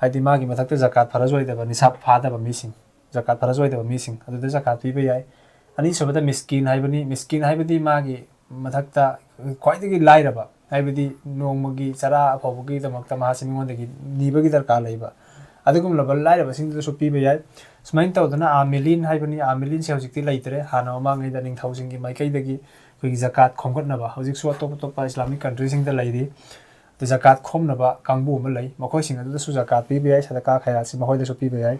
ꯍꯥꯏꯗꯤ ꯃꯥꯒꯤ ꯃꯊꯛꯇ ꯖꯀꯥꯠ ꯐꯔꯖ ꯑꯣꯏꯗꯕ, ꯅꯤꯁꯥꯕ ꯐꯥꯗꯕ ꯃꯤꯁꯤꯡ, ꯖꯀꯥꯠ ꯐꯔꯖ ꯑꯣꯏꯗꯕ ꯃꯤꯁꯤꯡ ꯑꯗꯨꯗ ꯖꯀꯥꯠ ꯄꯤꯕ ꯌꯥꯏ꯫ ꯑꯅꯤꯁꯨꯕꯗ ꯃꯤꯁꯀꯤꯟ ꯍꯥꯏꯕꯅꯤ꯫ ꯃꯤꯁꯀꯤꯟ ꯍꯥꯏꯕꯗꯤ ꯃꯥꯒꯤ ꯃꯊꯛꯇ ꯈ꯭ꯋꯥꯏꯗꯒꯤ ꯂꯥꯏꯔꯕ, ꯍꯥꯏꯕꯗꯤ ꯅꯣꯡꯃꯒꯤ ꯆꯔꯥ ꯐꯥꯎꯕꯒꯤꯗꯃꯛꯇ ꯃꯍꯥꯛꯁꯤ ꯃꯤꯉꯣꯟꯗꯒꯤ ꯅꯤꯕꯒꯤ ꯗꯔꯀꯥꯔ ꯂꯩꯕ, ꯑꯗꯨꯒꯨꯝꯂꯕ ꯂꯥꯏꯔꯕꯁꯤꯡꯗꯨꯗꯁꯨ ꯄꯤꯕ ꯌꯥꯏ꯫ ꯁꯨꯃꯥꯏꯅ ꯇꯧꯗꯅ ꯑꯥꯃꯤꯂꯤꯟ ꯍꯥꯏꯕꯅꯤ꯫ ꯑꯥꯃꯤꯂꯤꯟꯁꯦ ꯍꯧꯖꯤꯛꯇꯤ ꯂꯩꯇ꯭ꯔꯦ꯫ ꯍꯥꯟꯅ ꯃꯃꯥꯡꯉꯩꯗ ꯅꯤꯡꯊꯧꯁꯤꯡꯒꯤ ꯃꯥꯏꯀꯩꯗꯒꯤ ꯑꯩꯈꯣꯏꯒꯤ ꯖꯀꯥꯠ ꯈꯣꯝꯒꯠꯅꯕ, ꯍꯧꯖꯤꯛꯁꯨ ꯑꯇꯣꯞ ꯑꯇꯣꯞꯄ ꯏꯁꯂꯥꯃꯤꯛ ꯀꯟꯇ꯭ꯔꯤꯁꯤꯡꯗ ꯂꯩꯔꯤ꯫ ꯑꯗꯨ ꯖꯀꯥꯠ ꯈꯣꯝꯅꯕ ꯀꯥꯡꯕꯨ ꯑꯃ ꯂꯩ, ꯃꯈꯣꯏꯁꯤꯡ ꯑꯗꯨꯗꯁꯨ ꯖꯀꯥꯠ ꯄꯤꯕ ꯌꯥꯏ, ꯁꯗꯀꯥ ꯈꯩꯔꯥꯠꯁꯤ ꯃꯈꯣꯏꯗꯁꯨ ꯄꯤꯕ ꯌꯥꯏ꯫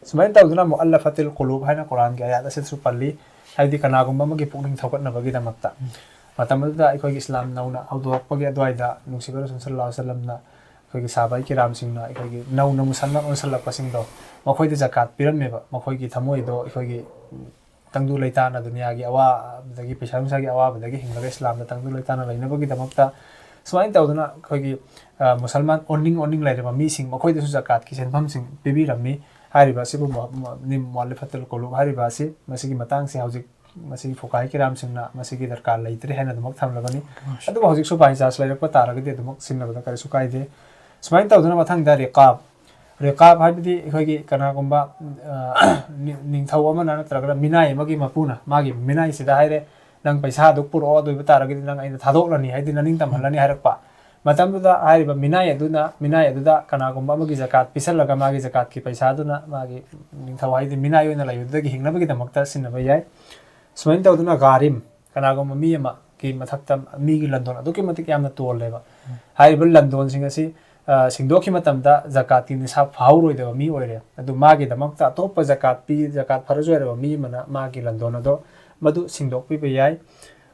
ꯁꯨꯃꯥꯏꯅ ꯇꯧꯗꯅ ꯃꯨꯑꯜꯂꯐꯥꯇꯤꯜ ꯀꯨꯂꯨꯕ ꯍꯥꯏꯅ ꯀꯨꯔꯥꯟꯒꯤ ꯑꯌꯥꯠ ꯑꯁꯤꯗꯁꯨ ꯄꯜꯂꯤ, ꯍꯥꯏꯕꯗꯤ ꯀꯅꯥꯒꯨꯝꯕ ꯑꯃꯒꯤ ꯄꯨꯛꯅꯤꯡ ꯊꯧꯒꯠꯅꯕꯒꯤꯗꯃꯛꯇ꯫ ꯎꯝ꯫ ꯃꯇꯝ ꯑꯗꯨꯗ ꯑꯩꯈꯣꯏꯒꯤ ꯏꯁꯂꯥꯝ ꯅꯧꯅ ꯍꯧꯗꯣꯔꯛꯄꯒꯤ ꯑꯗꯨꯋꯥꯏꯗ ꯅꯨꯡꯁꯤꯕ ꯔꯁꯨꯜ ꯁꯜꯂꯜꯂꯥꯍꯨ ꯑꯂꯩꯍꯤ ꯋꯁꯜꯂꯝꯅ ꯑꯩꯈꯣꯏꯒꯤ ꯁꯍꯥꯕꯥꯏ ꯀꯤꯔꯥꯝꯁꯤꯡꯅ ꯑꯩꯈꯣꯏꯒꯤ ꯅꯧꯅ ꯃꯨꯁꯜꯃꯥꯟ ꯑꯣꯟꯁꯜꯂꯛꯄꯁꯤꯡꯗꯣ, ꯃꯈꯣꯏꯗ ꯖꯀꯥꯠ ꯄꯤꯔꯝꯃꯦꯕ, ꯃꯈꯣꯏꯒꯤ ꯊꯃꯣꯏꯗꯣ ꯑꯩꯈꯣꯏꯒꯤ ꯇꯪꯗꯨ ꯂꯩꯇꯥꯅ, ꯗꯨꯅꯤꯌꯥꯒꯤ ꯑꯋꯥꯕꯗꯒꯤ, ꯄꯩꯁꯥ ꯅꯨꯡꯁꯥꯒꯤ ꯑꯋꯥꯕꯗꯒꯤ ꯍꯤꯡꯂꯒ ꯏꯁꯂꯥꯝꯗ ꯇꯪꯗꯨ ꯂꯩꯇꯥꯅ ꯂꯩꯅꯕꯒꯤꯗꯃꯛꯇ ꯁꯨꯃꯥꯏꯅ ꯇꯧꯗꯅ ꯑꯩꯈꯣꯏꯒꯤ, ꯑ, ꯃꯨꯁꯜꯃꯥꯟ ꯑꯣꯟꯅꯤꯡ ꯑꯣꯟꯅꯤꯡ ꯂꯩꯔꯕ ꯃꯤꯁꯤꯡ, ꯃꯈꯣꯏꯗꯁꯨ ꯖꯀꯥꯠꯀꯤ ꯁꯦꯟꯐꯝꯁꯤꯡ ꯄꯤꯕꯤꯔꯝꯃꯤ꯫ ꯍꯥꯏꯔꯤꯕ ꯑꯁꯤꯕꯨ ꯃꯨ-, ꯃꯨ-, ꯅꯤꯝ ꯃꯨꯑꯜꯂꯤꯐꯥꯇꯨꯜ ꯀꯨꯂꯨꯕ ꯍꯥꯏꯔꯤꯕ ꯑꯁꯤ, ꯃꯁꯤꯒꯤ ꯃꯇꯥꯡꯁꯤ ꯍꯧꯖꯤꯛ ꯃꯁꯤꯒꯤ ꯐꯨꯀꯥꯍꯤ ꯀꯤꯔꯥꯝꯁꯤꯡꯅ ꯃꯁꯤꯒꯤ ꯗꯔꯀꯥꯔ ꯂꯩꯇ꯭ꯔꯦ ꯍꯥꯏꯅ ꯑꯗꯨꯃꯛ ꯊꯝꯂꯕꯅꯤ꯫ ꯑꯗꯨꯕꯨ ꯍꯧꯖꯤꯛꯁꯨ by chance ꯂꯩꯔꯛꯄ ꯇꯥꯔꯒꯗꯤ ꯑꯗꯨꯃꯛ ꯁꯤꯖꯤꯟꯅꯕꯗ ꯀꯔꯤꯁꯨ ꯀꯥꯏꯗꯦ꯫ ꯁꯨꯃꯥꯏꯅ ꯇꯧꯗꯅ ꯃꯊꯪꯗ ꯔꯤꯀꯥꯕ, ꯔꯤꯀꯥꯕ ꯍꯥꯏꯕꯗꯤ ꯑꯩꯈꯣꯏꯒꯤ ꯀꯅꯥꯒꯨꯝꯕ, ꯑ, ꯅꯤ-, ꯅꯤꯡꯊꯧ ꯑꯃꯅ ꯅꯠꯇ꯭ꯔꯒꯅ ꯃꯤꯅꯥꯏ ꯑꯃꯒꯤ ꯃꯄꯨꯅ ꯃꯥꯒꯤ ꯃꯤꯅꯥꯏꯁꯤꯗ ꯍꯥꯏꯔꯦ, "ꯅꯪ ꯄꯩꯁꯥ ꯑꯗꯨ ꯄꯨꯔꯛꯑꯣ, ꯑꯗꯨ ꯑꯣꯏꯕ ꯇꯥꯔꯒꯗꯤ ꯅꯪ ꯑꯩꯅ ꯊꯥꯗꯣꯛꯂꯅꯤ" ꯍꯥꯏꯗꯤ ꯅꯅꯤꯡ ꯇꯝꯍꯜꯂꯅꯤ ꯍꯥꯏꯔꯛꯄ ꯃꯇꯝꯗꯨꯗ, ꯍꯥꯏꯔꯤꯕ ꯃꯤꯅꯥꯏ ꯑꯗꯨꯅ, ꯃꯤꯅꯥꯏ ꯑꯗꯨꯗ ꯀꯅꯥꯒꯨꯝꯕ ꯑꯃꯒꯤ ꯖꯀꯥꯠ ꯄꯤꯁꯜꯂꯒ ꯃꯥꯒꯤ ꯖꯀꯥꯠꯀꯤ ꯄꯩꯁꯥꯗꯨꯅ ꯃꯥꯒꯤ ꯅꯤꯡꯊꯧ ꯍꯥꯏꯗꯤ ꯃꯤꯅꯥꯏ ꯑꯣꯏꯅ ꯂꯩꯕꯗꯨꯗꯒꯤ ꯍꯤꯡꯅꯕꯒꯤꯗꯃꯛꯇ ꯁꯤꯖꯤꯟꯅꯕ ꯌꯥꯏ꯫ ꯁꯨꯃꯥꯏꯅ ꯇꯧꯗꯅ ꯒꯥꯔꯤꯝ, ꯀꯅꯥꯒꯨꯝꯕ ꯃꯤ ꯑꯃꯒꯤ ꯃꯊꯛꯇ ꯃꯤꯒꯤ ꯂꯟꯗꯣꯟ ꯑꯗꯨꯛꯀꯤ ꯃꯇꯤꯛ ꯌꯥꯝꯅ ꯇꯣꯜꯂꯦꯕ꯫ ꯍꯥꯏꯔꯤꯕ ꯂꯟꯗꯣꯟꯁꯤꯡ ꯑꯁꯤ, ꯑ, ꯁꯤꯡꯗꯣꯛꯈꯤ ꯃꯇꯝꯗ ꯖꯀꯥꯠꯀꯤ ꯅꯤꯁꯥꯕ ꯐꯥꯍꯧꯔꯣꯏꯗꯕ ꯃꯤ ꯑꯣꯏꯔꯦ꯫ ꯑꯗꯨ ꯃꯥꯒꯤꯗꯃꯛꯇ ꯑꯇꯣꯞꯄ ꯖꯀꯥꯠ ꯄꯤ, ꯖꯀꯥꯠ ꯐꯔꯖ ꯑꯣꯏꯔꯕ ꯃꯤ ꯑꯃꯅ ꯃꯥꯒꯤ ꯂꯟꯗꯣꯟ ꯑꯗꯣ ꯃꯗꯨ ꯁꯤꯡꯗꯣꯛꯄꯤꯕ ꯌꯥꯏ꯫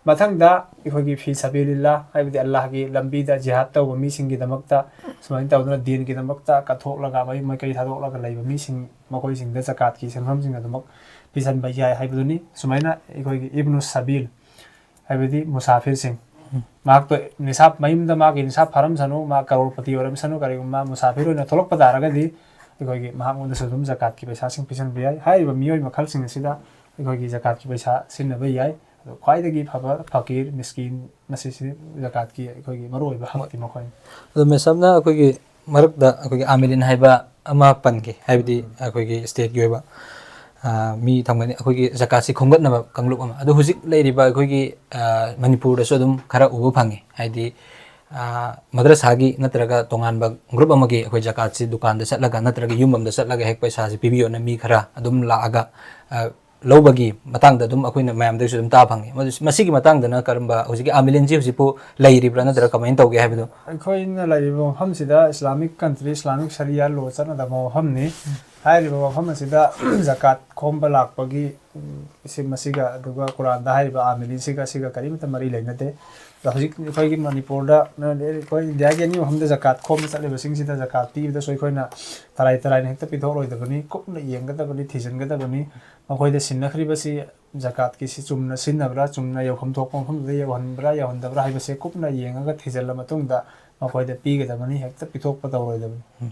ꯃꯊꯪꯗ ꯑꯩꯈꯣꯏꯒꯤ ꯐꯤ ꯁꯕꯤꯂꯤꯜꯂꯥ, ꯍꯥꯏꯕꯗꯤ ꯑꯜꯂꯥꯍꯒꯤ ꯂꯝꯕꯤꯗ ꯖꯤꯍꯥꯗ ꯇꯧꯕ ꯃꯤꯁꯤꯡꯒꯤꯗꯃꯛꯇ ꯁꯨꯃꯥꯏꯅ ꯇꯧꯗꯅ ꯗꯤꯟꯒꯤꯗꯃꯛꯇ ꯀꯠꯊꯣꯛꯂꯒ ꯃꯌꯨꯝ ꯃꯀꯩ ꯊꯥꯗꯣꯛꯂꯒ ꯂꯩꯕ ꯃꯤꯁꯤꯡ, ꯃꯈꯣꯏꯁꯤꯡꯗ ꯖꯀꯥꯠꯀꯤ ꯁꯦꯟꯐꯝꯁꯤꯡ ꯑꯗꯨꯃꯛ ꯄꯤꯁꯤꯟꯕ ꯌꯥꯏ ꯍꯥꯏꯕꯗꯨꯅꯤ꯫ ꯁꯨꯃꯥꯏꯅ ꯑꯩꯈꯣꯏꯒꯤ ꯏꯕꯅꯨ ꯁꯕꯤꯜ, ꯍꯥꯏꯕꯗꯤ ꯃꯨꯁꯥꯐꯤꯔꯁꯤꯡ, ꯃꯍꯥꯛꯇꯣ ꯅꯤꯁꯥꯕ, ꯃꯌꯨꯝꯗ ꯃꯥꯒꯤ ꯅꯤꯁꯥꯕ ꯐꯥꯔꯝꯁꯅꯨ, ꯃꯥ ꯀꯔꯣꯔꯄꯇꯤ ꯑꯣꯏꯔꯝꯁꯅꯨ, ꯀꯔꯤꯒꯨꯝꯕ ꯃꯥ ꯃꯨꯁꯥꯐꯤꯔ ꯑꯣꯏꯅ ꯊꯣꯛꯂꯛꯄ ꯇꯥꯔꯒꯗꯤ ꯑꯩꯈꯣꯏꯒꯤ ꯃꯍꯥꯛꯉꯣꯟꯗꯁꯨ ꯑꯗꯨꯝ ꯖꯀꯥꯠꯀꯤ ꯄꯩꯁꯥꯁꯤꯡ ꯄꯤꯁꯤꯟꯕ ꯌꯥꯏ꯫ ꯍꯥꯏꯔꯤꯕ ꯃꯤꯑꯣꯏ ꯃꯈꯜꯁꯤꯡ ꯑꯁꯤꯗ ꯑꯩꯈꯣꯏꯒꯤ ꯖꯀꯥꯠꯀꯤ ꯄꯩꯁꯥ ꯁꯤꯖꯤꯟꯅꯕ ꯌꯥꯏ꯫ ꯑꯗꯣ ꯈ꯭ꯋꯥꯏꯗꯒꯤ ꯐꯕ ꯐꯀꯤꯔ, ꯃꯤꯁꯀꯤꯟ, ꯃꯁꯤꯁꯤ ꯖꯀꯥꯠꯀꯤ ꯑꯩꯈꯣꯏꯒꯤ ꯃꯔꯨꯑꯣꯏꯕ ꯍꯛꯇꯤ ꯃꯈꯣꯏꯅꯤ꯫ ꯑꯗꯣ ꯃꯦꯁꯝꯅ ꯑꯩꯈꯣꯏꯒꯤ ꯃꯔꯛꯇ ꯑꯩꯈꯣꯏꯒꯤ ꯑꯥꯃꯤꯂꯤꯟ ꯍꯥꯏꯕ ꯑꯃ ꯄꯟꯒꯦ, ꯍꯥꯏꯕꯗꯤ ꯑꯩꯈꯣꯏꯒꯤ ꯁ꯭ꯇꯦꯠꯀꯤ ꯑꯣꯏꯕ, ꯑ, ꯃꯤ ꯊꯝꯒꯅꯤ, ꯑꯩꯈꯣꯏꯒꯤ ꯖꯀꯥꯠꯁꯤ ꯈꯣꯝꯒꯠꯅꯕ ꯀꯥꯡꯂꯨꯞ ꯑꯃ꯫ ꯑꯗꯣ ꯍꯧꯖꯤꯛ ꯂꯩꯔꯤꯕ ꯑꯩꯈꯣꯏꯒꯤ, ꯑ, ꯃꯅꯤꯄꯨꯔꯗꯁꯨ ꯑꯗꯨꯝ ꯈꯔ ꯎꯕ ꯐꯪꯉꯤ, ꯍꯥꯏꯗꯤ, ꯑ, ꯃꯗ꯭ꯔꯁꯥꯒꯤ ꯅꯠꯇ꯭ꯔꯒ ꯇꯣꯉꯥꯟꯕ ꯒ꯭ꯔꯨꯞ ꯑꯃꯒꯤ ꯑꯩꯈꯣꯏ ꯖꯀꯥꯠꯁꯤ ꯗꯨꯀꯥꯟꯗ ꯆꯠꯂꯒ ꯅꯠꯇ꯭ꯔꯒ ꯌꯨꯝ ꯑꯃꯗ ꯆꯠꯂꯒ ꯍꯦꯛ ꯄꯩꯁꯥꯁꯤ ꯄꯤꯕꯤꯌꯣꯅ ꯃꯤ ꯈꯔ ꯑꯗꯨꯝ ꯂꯥꯛꯑꯒ, ꯑ, ꯂꯧꯕꯒꯤ ꯃꯇꯥꯡꯗ ꯑꯗꯨꯝ ꯑꯩꯈꯣꯏꯅ ꯃꯌꯥꯝꯗꯒꯤꯁꯨ ꯑꯗꯨꯝ ꯇꯥꯕ ꯐꯪꯉꯤ꯫ ꯃꯗꯨ, ꯃꯁꯤꯒꯤ ꯃꯇꯥꯡꯗꯅ ꯀꯔꯝꯕ, ꯍꯧꯖꯤꯛꯀꯤ ꯑꯥꯃꯤꯂꯤꯟꯁꯤ ꯍꯧꯖꯤꯛꯄꯨ ꯂꯩꯔꯤꯕ꯭ꯔꯥ ꯅꯠꯇ꯭ꯔꯒ ꯀꯃꯥꯏꯅ ꯇꯧꯒꯦ ꯍꯥꯏꯕꯗꯣ? ꯑꯩꯈꯣꯏꯅ ꯂꯩꯔꯤꯕ ꯃꯐꯝꯁꯤꯗ ꯏꯁꯂꯥꯃꯤꯛ ꯀꯟꯇ꯭ꯔꯤ, ꯏꯁꯂꯥꯃꯤꯛ ꯁꯔꯤꯌꯥ ꯂꯣ ꯆꯠꯅꯗꯕ ꯃꯐꯝꯅꯤ꯫ ꯍꯥꯏꯔꯤꯕ ꯃꯐꯝ ꯑꯁꯤꯗ ꯖꯀꯥꯠ ꯈꯣꯝꯕ ꯂꯥꯛꯄꯒꯤ, ꯎꯝ, ꯁꯤ, ꯃꯁꯤꯒ, ꯑꯗꯨꯒ ꯀꯨꯔꯥꯟꯗ ꯍꯥꯏꯔꯤꯕ ꯑꯥꯃꯤꯂꯤꯟꯁꯤꯒ, ꯁꯤꯒ ꯀꯔꯤꯃꯠꯇ ꯃꯔꯤ ꯂꯩꯅꯗꯦ꯫ ꯑꯗꯣ ꯍꯧꯖꯤꯛ ꯑꯩꯈꯣꯏꯒꯤ ꯃꯅꯤꯄꯨꯔꯗ, ꯑꯩꯈꯣꯏ ꯏꯟꯗꯤꯌꯥꯒꯤ ꯑꯅꯤ ꯃꯐꯝꯗ ꯖꯀꯥꯠ ꯈꯣꯝꯕ ꯆꯠꯂꯤꯕꯁꯤꯡꯁꯤꯗ ꯖꯀꯥꯠ ꯄꯤꯕꯗꯁꯨ ꯑꯩꯈꯣꯏꯅ ꯇꯔꯥꯏ ꯇꯔꯥꯏꯅ ꯍꯦꯛꯇ ꯄꯤꯊꯣꯛꯂꯣꯏꯗꯕꯅꯤ, ꯀꯨꯞꯅ ꯌꯦꯡꯒꯗꯕꯅꯤ, ꯊꯤꯖꯤꯟꯒꯗꯕꯅꯤ꯫ ꯃꯈꯣꯏꯗ ꯁꯤꯟꯅꯈ꯭ꯔꯤꯕꯁꯤ ꯖꯀꯥꯠꯀꯤꯁꯤ ꯆꯨꯝꯅ ꯁꯤꯖꯤꯟꯅꯕ꯭ꯔꯥ, ꯆꯨꯝꯅ ꯌꯧꯐꯝ ꯊꯣꯛꯄ ꯃꯐꯝꯗꯨꯗ ꯌꯧꯍꯟꯕ꯭ꯔꯥ, ꯌꯧꯍꯟꯗꯕ꯭ꯔꯥ ꯍꯥꯏꯕꯁꯦ ꯀꯨꯞꯅ ꯌꯦꯡꯉꯒ ꯊꯤꯖꯤꯜꯂ ꯃꯇꯨꯡꯗ ꯃꯈꯣꯏꯗ ꯄꯤꯒꯗꯕꯅꯤ, ꯍꯦꯛꯇ ꯄꯤꯊꯣꯛꯄ ꯇꯧꯔꯣꯏꯗꯕꯅꯤ꯫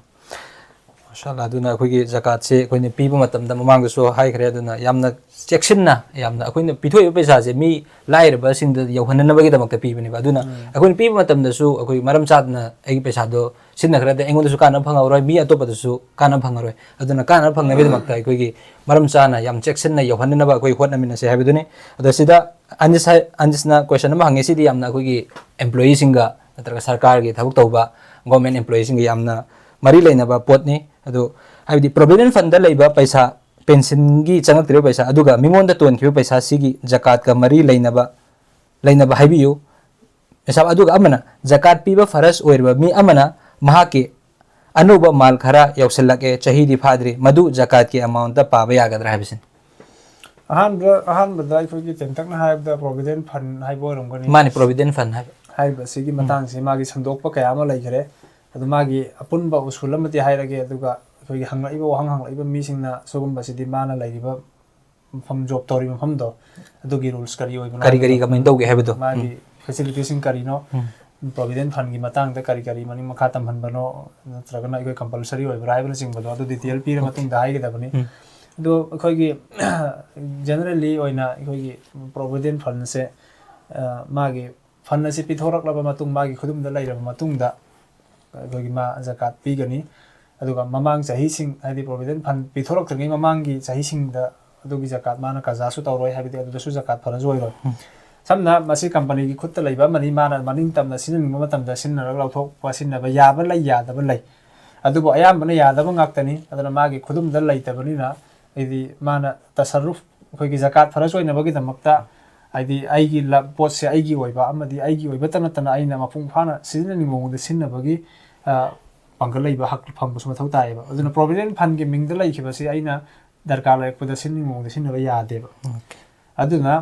ꯃꯥꯁꯥ ꯑꯜꯂꯥ, ꯑꯗꯨꯅ ꯑꯩꯈꯣꯏꯒꯤ ꯖꯀꯥꯠꯁꯦ ꯑꯩꯈꯣꯏꯅ ꯄꯤꯕ ꯃꯇꯝꯗ, ꯃꯃꯥꯡꯗꯁꯨ ꯍꯥꯏꯈ꯭ꯔꯦ, ꯑꯗꯨꯅ ꯌꯥꯝꯅ ꯆꯦꯛꯁꯤꯟꯅ, ꯌꯥꯝꯅ ꯑꯩꯈꯣꯏꯅ ꯄꯤꯊꯣꯛꯏꯕ ꯄꯩꯁꯥꯁꯦ ꯃꯤ ꯂꯥꯏꯔꯕꯁꯤꯡꯗ ꯌꯧꯍꯟꯅꯅꯕꯒꯤꯗꯃꯛꯇ ꯄꯤꯕꯅꯦꯕ꯫ ꯑꯗꯨꯅ ꯎꯝ꯫ ꯑꯩꯈꯣꯏꯅ ꯄꯤꯕ ꯃꯇꯝꯗꯁꯨ ꯑꯩꯈꯣꯏ ꯃꯔꯝ ꯆꯥꯗꯅ ꯑꯩꯒꯤ ꯄꯩꯁꯥꯗꯣ ꯁꯤꯖꯤꯟꯅꯈ꯭ꯔꯗꯤ ꯑꯩꯉꯣꯟꯗꯁꯨ ꯀꯥꯟꯅꯕ ꯐꯪꯍꯧꯔꯣꯏ, ꯃꯤ ꯑꯇꯣꯞꯄꯗꯁꯨ ꯀꯥꯟꯅꯕ ꯐꯪꯍꯧꯔꯣꯏ꯫ ꯑꯗꯨꯅ ꯀꯥꯟꯅꯕ ꯐꯪꯅꯕꯒꯤꯗꯃꯛꯇ ꯑꯩꯈꯣꯏꯒꯤ ꯃꯔꯝ ꯆꯥꯅ ꯌꯥꯝ ꯆꯦꯛꯁꯤꯟꯅ ꯌꯧꯍꯟꯅꯅꯕ ꯑꯩꯈꯣꯏ ꯍꯣꯠꯅꯃꯤꯟꯅꯁꯦ ꯍꯥꯏꯕꯗꯨꯅꯤ꯫ ꯑꯗꯣ ꯁꯤꯗ ꯑꯅꯤꯁ ꯍꯥꯏ-, ꯑꯅꯤꯁꯅ question ꯑꯃ ꯍꯪꯉꯦ, ꯁꯤꯗꯤ ꯌꯥꯝꯅ ꯑꯩꯈꯣꯏꯒꯤ employeeꯁꯤꯡꯒ ꯅꯠꯇ꯭ꯔꯒ ꯁꯔꯀꯥꯔꯒꯤ ꯊꯕꯛ ꯇꯧꯕ government employeeꯁꯤꯡꯒ ꯌꯥꯝꯅ ꯃꯔꯤ ꯂꯩꯅꯕ ꯄꯣꯠꯅꯤ꯫ ꯑꯗꯨ ꯍꯥꯏꯕꯗꯤ provident fundꯗ ꯂꯩꯕ ꯄꯩꯁꯥ, pensionꯒꯤ ꯆꯪꯉꯛꯇ꯭ꯔꯤꯕ ꯄꯩꯁꯥ, ꯑꯗꯨꯒ ꯃꯤꯉꯣꯟꯗ ꯇꯣꯟꯈꯤꯕ ꯄꯩꯁꯥ, ꯁꯤꯒꯤ ꯖꯀꯥꯠꯀ ꯃꯔꯤ ꯂꯩꯅꯕ, ꯂꯩꯅꯕ ꯍꯥꯏꯕꯤꯌꯨ꯫ ꯃꯦꯁꯥꯕ, ꯑꯗꯨꯒ ꯑꯃꯅ, ꯖꯀꯥꯠ ꯄꯤꯕ ꯐꯔꯖ ꯑꯣꯏꯔꯤꯕ ꯃꯤ ꯑꯃꯅ ꯃꯍꯥꯛꯀꯤ ꯑꯅꯧꯕ ꯃꯥꯜ ꯈꯔ ꯌꯧꯁꯤꯜꯂꯛꯑꯦ, ꯆꯍꯤꯗꯤ ꯐꯥꯗ꯭ꯔꯤ, ꯃꯗꯨ ꯖꯀꯥꯠꯀꯤ amountꯇ ꯄꯥꯕ ꯌꯥꯒꯗ꯭ꯔꯥ ꯍꯥꯏꯕꯁꯤꯅꯤ꯫ ꯑꯍꯥꯟꯕ, ꯑꯍꯥꯟꯕꯗ ꯑꯩꯈꯣꯏꯒꯤ ꯇꯦꯟꯇꯛꯅ ꯍꯥꯏꯔꯕꯗ provident fund ꯍꯥꯏꯕ ꯑꯣꯏꯔꯝꯒꯅꯤ꯫ ꯃꯥꯅꯤ, provident fund ꯍꯥꯏꯕ꯫ ꯍꯥꯏꯔꯤꯕ ꯑꯁꯤꯒꯤ ꯎꯝ꯫ ꯃꯇꯥꯡꯁꯤ ꯃꯥꯒꯤ ꯁꯟꯗꯣꯛꯄ ꯀꯌꯥ ꯑꯃ ꯂꯩꯈ꯭ꯔꯦ꯫ ꯑꯗꯨ ꯃꯥꯒꯤ ꯑꯄꯨꯟꯕ ꯎꯁꯨꯜ ꯑꯃꯗꯤ ꯍꯥꯏꯔꯒꯦ, ꯑꯗꯨꯒ ꯑꯩꯈꯣꯏꯒꯤ ꯍꯪꯂꯛꯏꯕ, ꯋꯥꯍꯪ ꯍꯪꯂꯛꯏꯕ ꯃꯤꯁꯤꯡꯅ ꯁꯤꯒꯨꯝꯕꯁꯤꯗꯤ ꯃꯥꯅ ꯂꯩꯔꯤꯕ ꯃꯐꯝ, job ꯇꯧꯔꯤꯕ ꯃꯐꯝꯗꯣ, ꯑꯗꯨꯒꯤ rules ꯀꯔꯤ ꯑꯣꯏꯕꯅꯣ ꯀꯔꯤ, ꯀꯔꯤ ꯍꯥꯏꯕꯗꯣ, ꯀꯃꯥꯏꯅ ꯇꯧꯒꯦ ꯍꯥꯏꯕꯗꯣ꯫ ꯃꯥꯒꯤ ꯎꯝ꯫ facilityꯁꯤꯡ ꯀꯔꯤꯅꯣ, ꯎꯝ꯫ Provident fundꯒꯤ ꯃꯇꯥꯡꯗ ꯀꯔꯤ ꯀꯔꯤ ꯃꯅꯤꯡ ꯃꯈꯥ ꯇꯝꯍꯟꯕꯅꯣ, ꯅꯠꯇ꯭ꯔꯒꯅ ꯑꯩꯈꯣꯏ compulsory ꯑꯣꯏꯕ꯭ꯔꯥ ꯍꯥꯏꯕꯅꯆꯤꯡꯕꯗꯣ, ꯑꯗꯨ detail ꯄꯤꯔ ꯃꯇꯨꯡꯗ ꯍꯥꯏꯒꯗꯕꯅꯤ꯫ ꯎꯝ꯫ ꯑꯗꯣ ꯑꯩꯈꯣꯏꯒꯤ generally ꯑꯣꯏꯅ ꯑꯩꯈꯣꯏꯒꯤ provident fundꯁꯦ, ꯑ, ꯃꯥꯒꯤ fund ꯑꯁꯤ ꯄꯤꯊꯣꯔꯛꯂꯕ ꯃꯇꯨꯡ, ꯃꯥꯒꯤ ꯈꯨꯗꯨꯝꯗ ꯂꯩꯔꯕ ꯃꯇꯨꯡꯗ, ꯑꯩꯈꯣꯏꯒꯤ ꯃꯥ ꯖꯀꯥꯠ ꯄꯤꯒꯅꯤ꯫ ꯑꯗꯨꯒ ꯃꯃꯥꯡ ꯆꯍꯤꯁꯤꯡ, ꯍꯥꯏꯗꯤ provident fund ꯄꯤꯊꯣꯔꯛꯇ꯭ꯔꯤꯉꯩ ꯃꯃꯥꯡꯒꯤ ꯆꯍꯤꯁꯤꯡꯗ ꯑꯗꯨꯒꯤ ꯖꯀꯥꯠ ꯃꯥꯅ ꯀꯖꯥꯁꯨ ꯇꯧꯔꯣꯏ, ꯍꯥꯏꯕꯗꯤ ꯑꯗꯨꯗꯁꯨ ꯖꯀꯥꯠ ꯐꯔꯖ ꯑꯣꯏꯔꯣꯏ꯫ ꯎꯝ꯫ ꯁꯝꯅ ꯃꯁꯤ companyꯒꯤ ꯈꯨꯠꯇ ꯂꯩꯕ ꯑꯃꯅꯤ, ꯃꯥꯅ ꯃꯅꯤꯡ ꯇꯝꯅ ꯁꯤꯖꯤꯟꯅꯅꯤꯡꯕ ꯃꯇꯝꯗ ꯁꯤꯖꯤꯟꯅꯔꯒ ꯂꯧꯊꯣꯛꯄ, ꯁꯤꯖꯤꯟꯅꯕ ꯌꯥꯕ ꯂꯩ, ꯌꯥꯗꯕ ꯂꯩ꯫ ꯑꯗꯨꯕꯨ ꯑꯌꯥꯝꯕꯅ ꯌꯥꯗꯕ ꯉꯥꯛꯇꯅꯤ꯫ ꯑꯗꯨꯅ ꯃꯥꯒꯤ ꯈꯨꯗꯨꯝꯗ ꯂꯩꯇꯕꯅꯤꯅ, ꯍꯥꯏꯗꯤ ꯃꯥꯅ ꯇꯁꯔꯨꯐ, ꯑꯩꯈꯣꯏꯒꯤ ꯖꯀꯥꯠ ꯐꯔꯖ ꯑꯣꯏꯅꯕꯒꯤꯗꯃꯛꯇ, ꯍꯥꯏꯗꯤ ꯑꯩꯒꯤ ꯂ-, ꯄꯣꯠꯁꯦ ꯑꯩꯒꯤ ꯑꯣꯏꯕ ꯑꯃꯗꯤ ꯑꯩꯒꯤ ꯑꯣꯏꯕꯇ ꯅꯠꯇꯅ ꯑꯩꯅ ꯃꯄꯨꯡ ꯐꯥꯅ ꯁꯤꯖꯤꯟꯅꯅꯤꯡꯕ ꯃꯑꯣꯡꯗ ꯁꯤꯖꯤꯟꯅꯕꯒꯤ, ꯑ, ꯄꯥꯡꯒꯜ ꯂꯩꯕ ꯍꯛ ꯐꯪꯕꯁꯨ ꯃꯊꯧ ꯇꯥꯏꯌꯦꯕ꯫ ꯑꯗꯨꯅ provident fundꯒꯤ ꯃꯤꯡꯗ ꯂꯩꯈꯤꯕꯁꯤ ꯑꯩꯅ ꯗꯔꯀꯥꯔ ꯂꯩꯔꯛꯄꯗ ꯁꯤꯟꯅꯤꯡꯕ ꯃꯑꯣꯡꯗ ꯁꯤꯖꯤꯟꯅꯕ ꯌꯥꯗꯦꯕ꯫ ꯑꯗꯨꯅ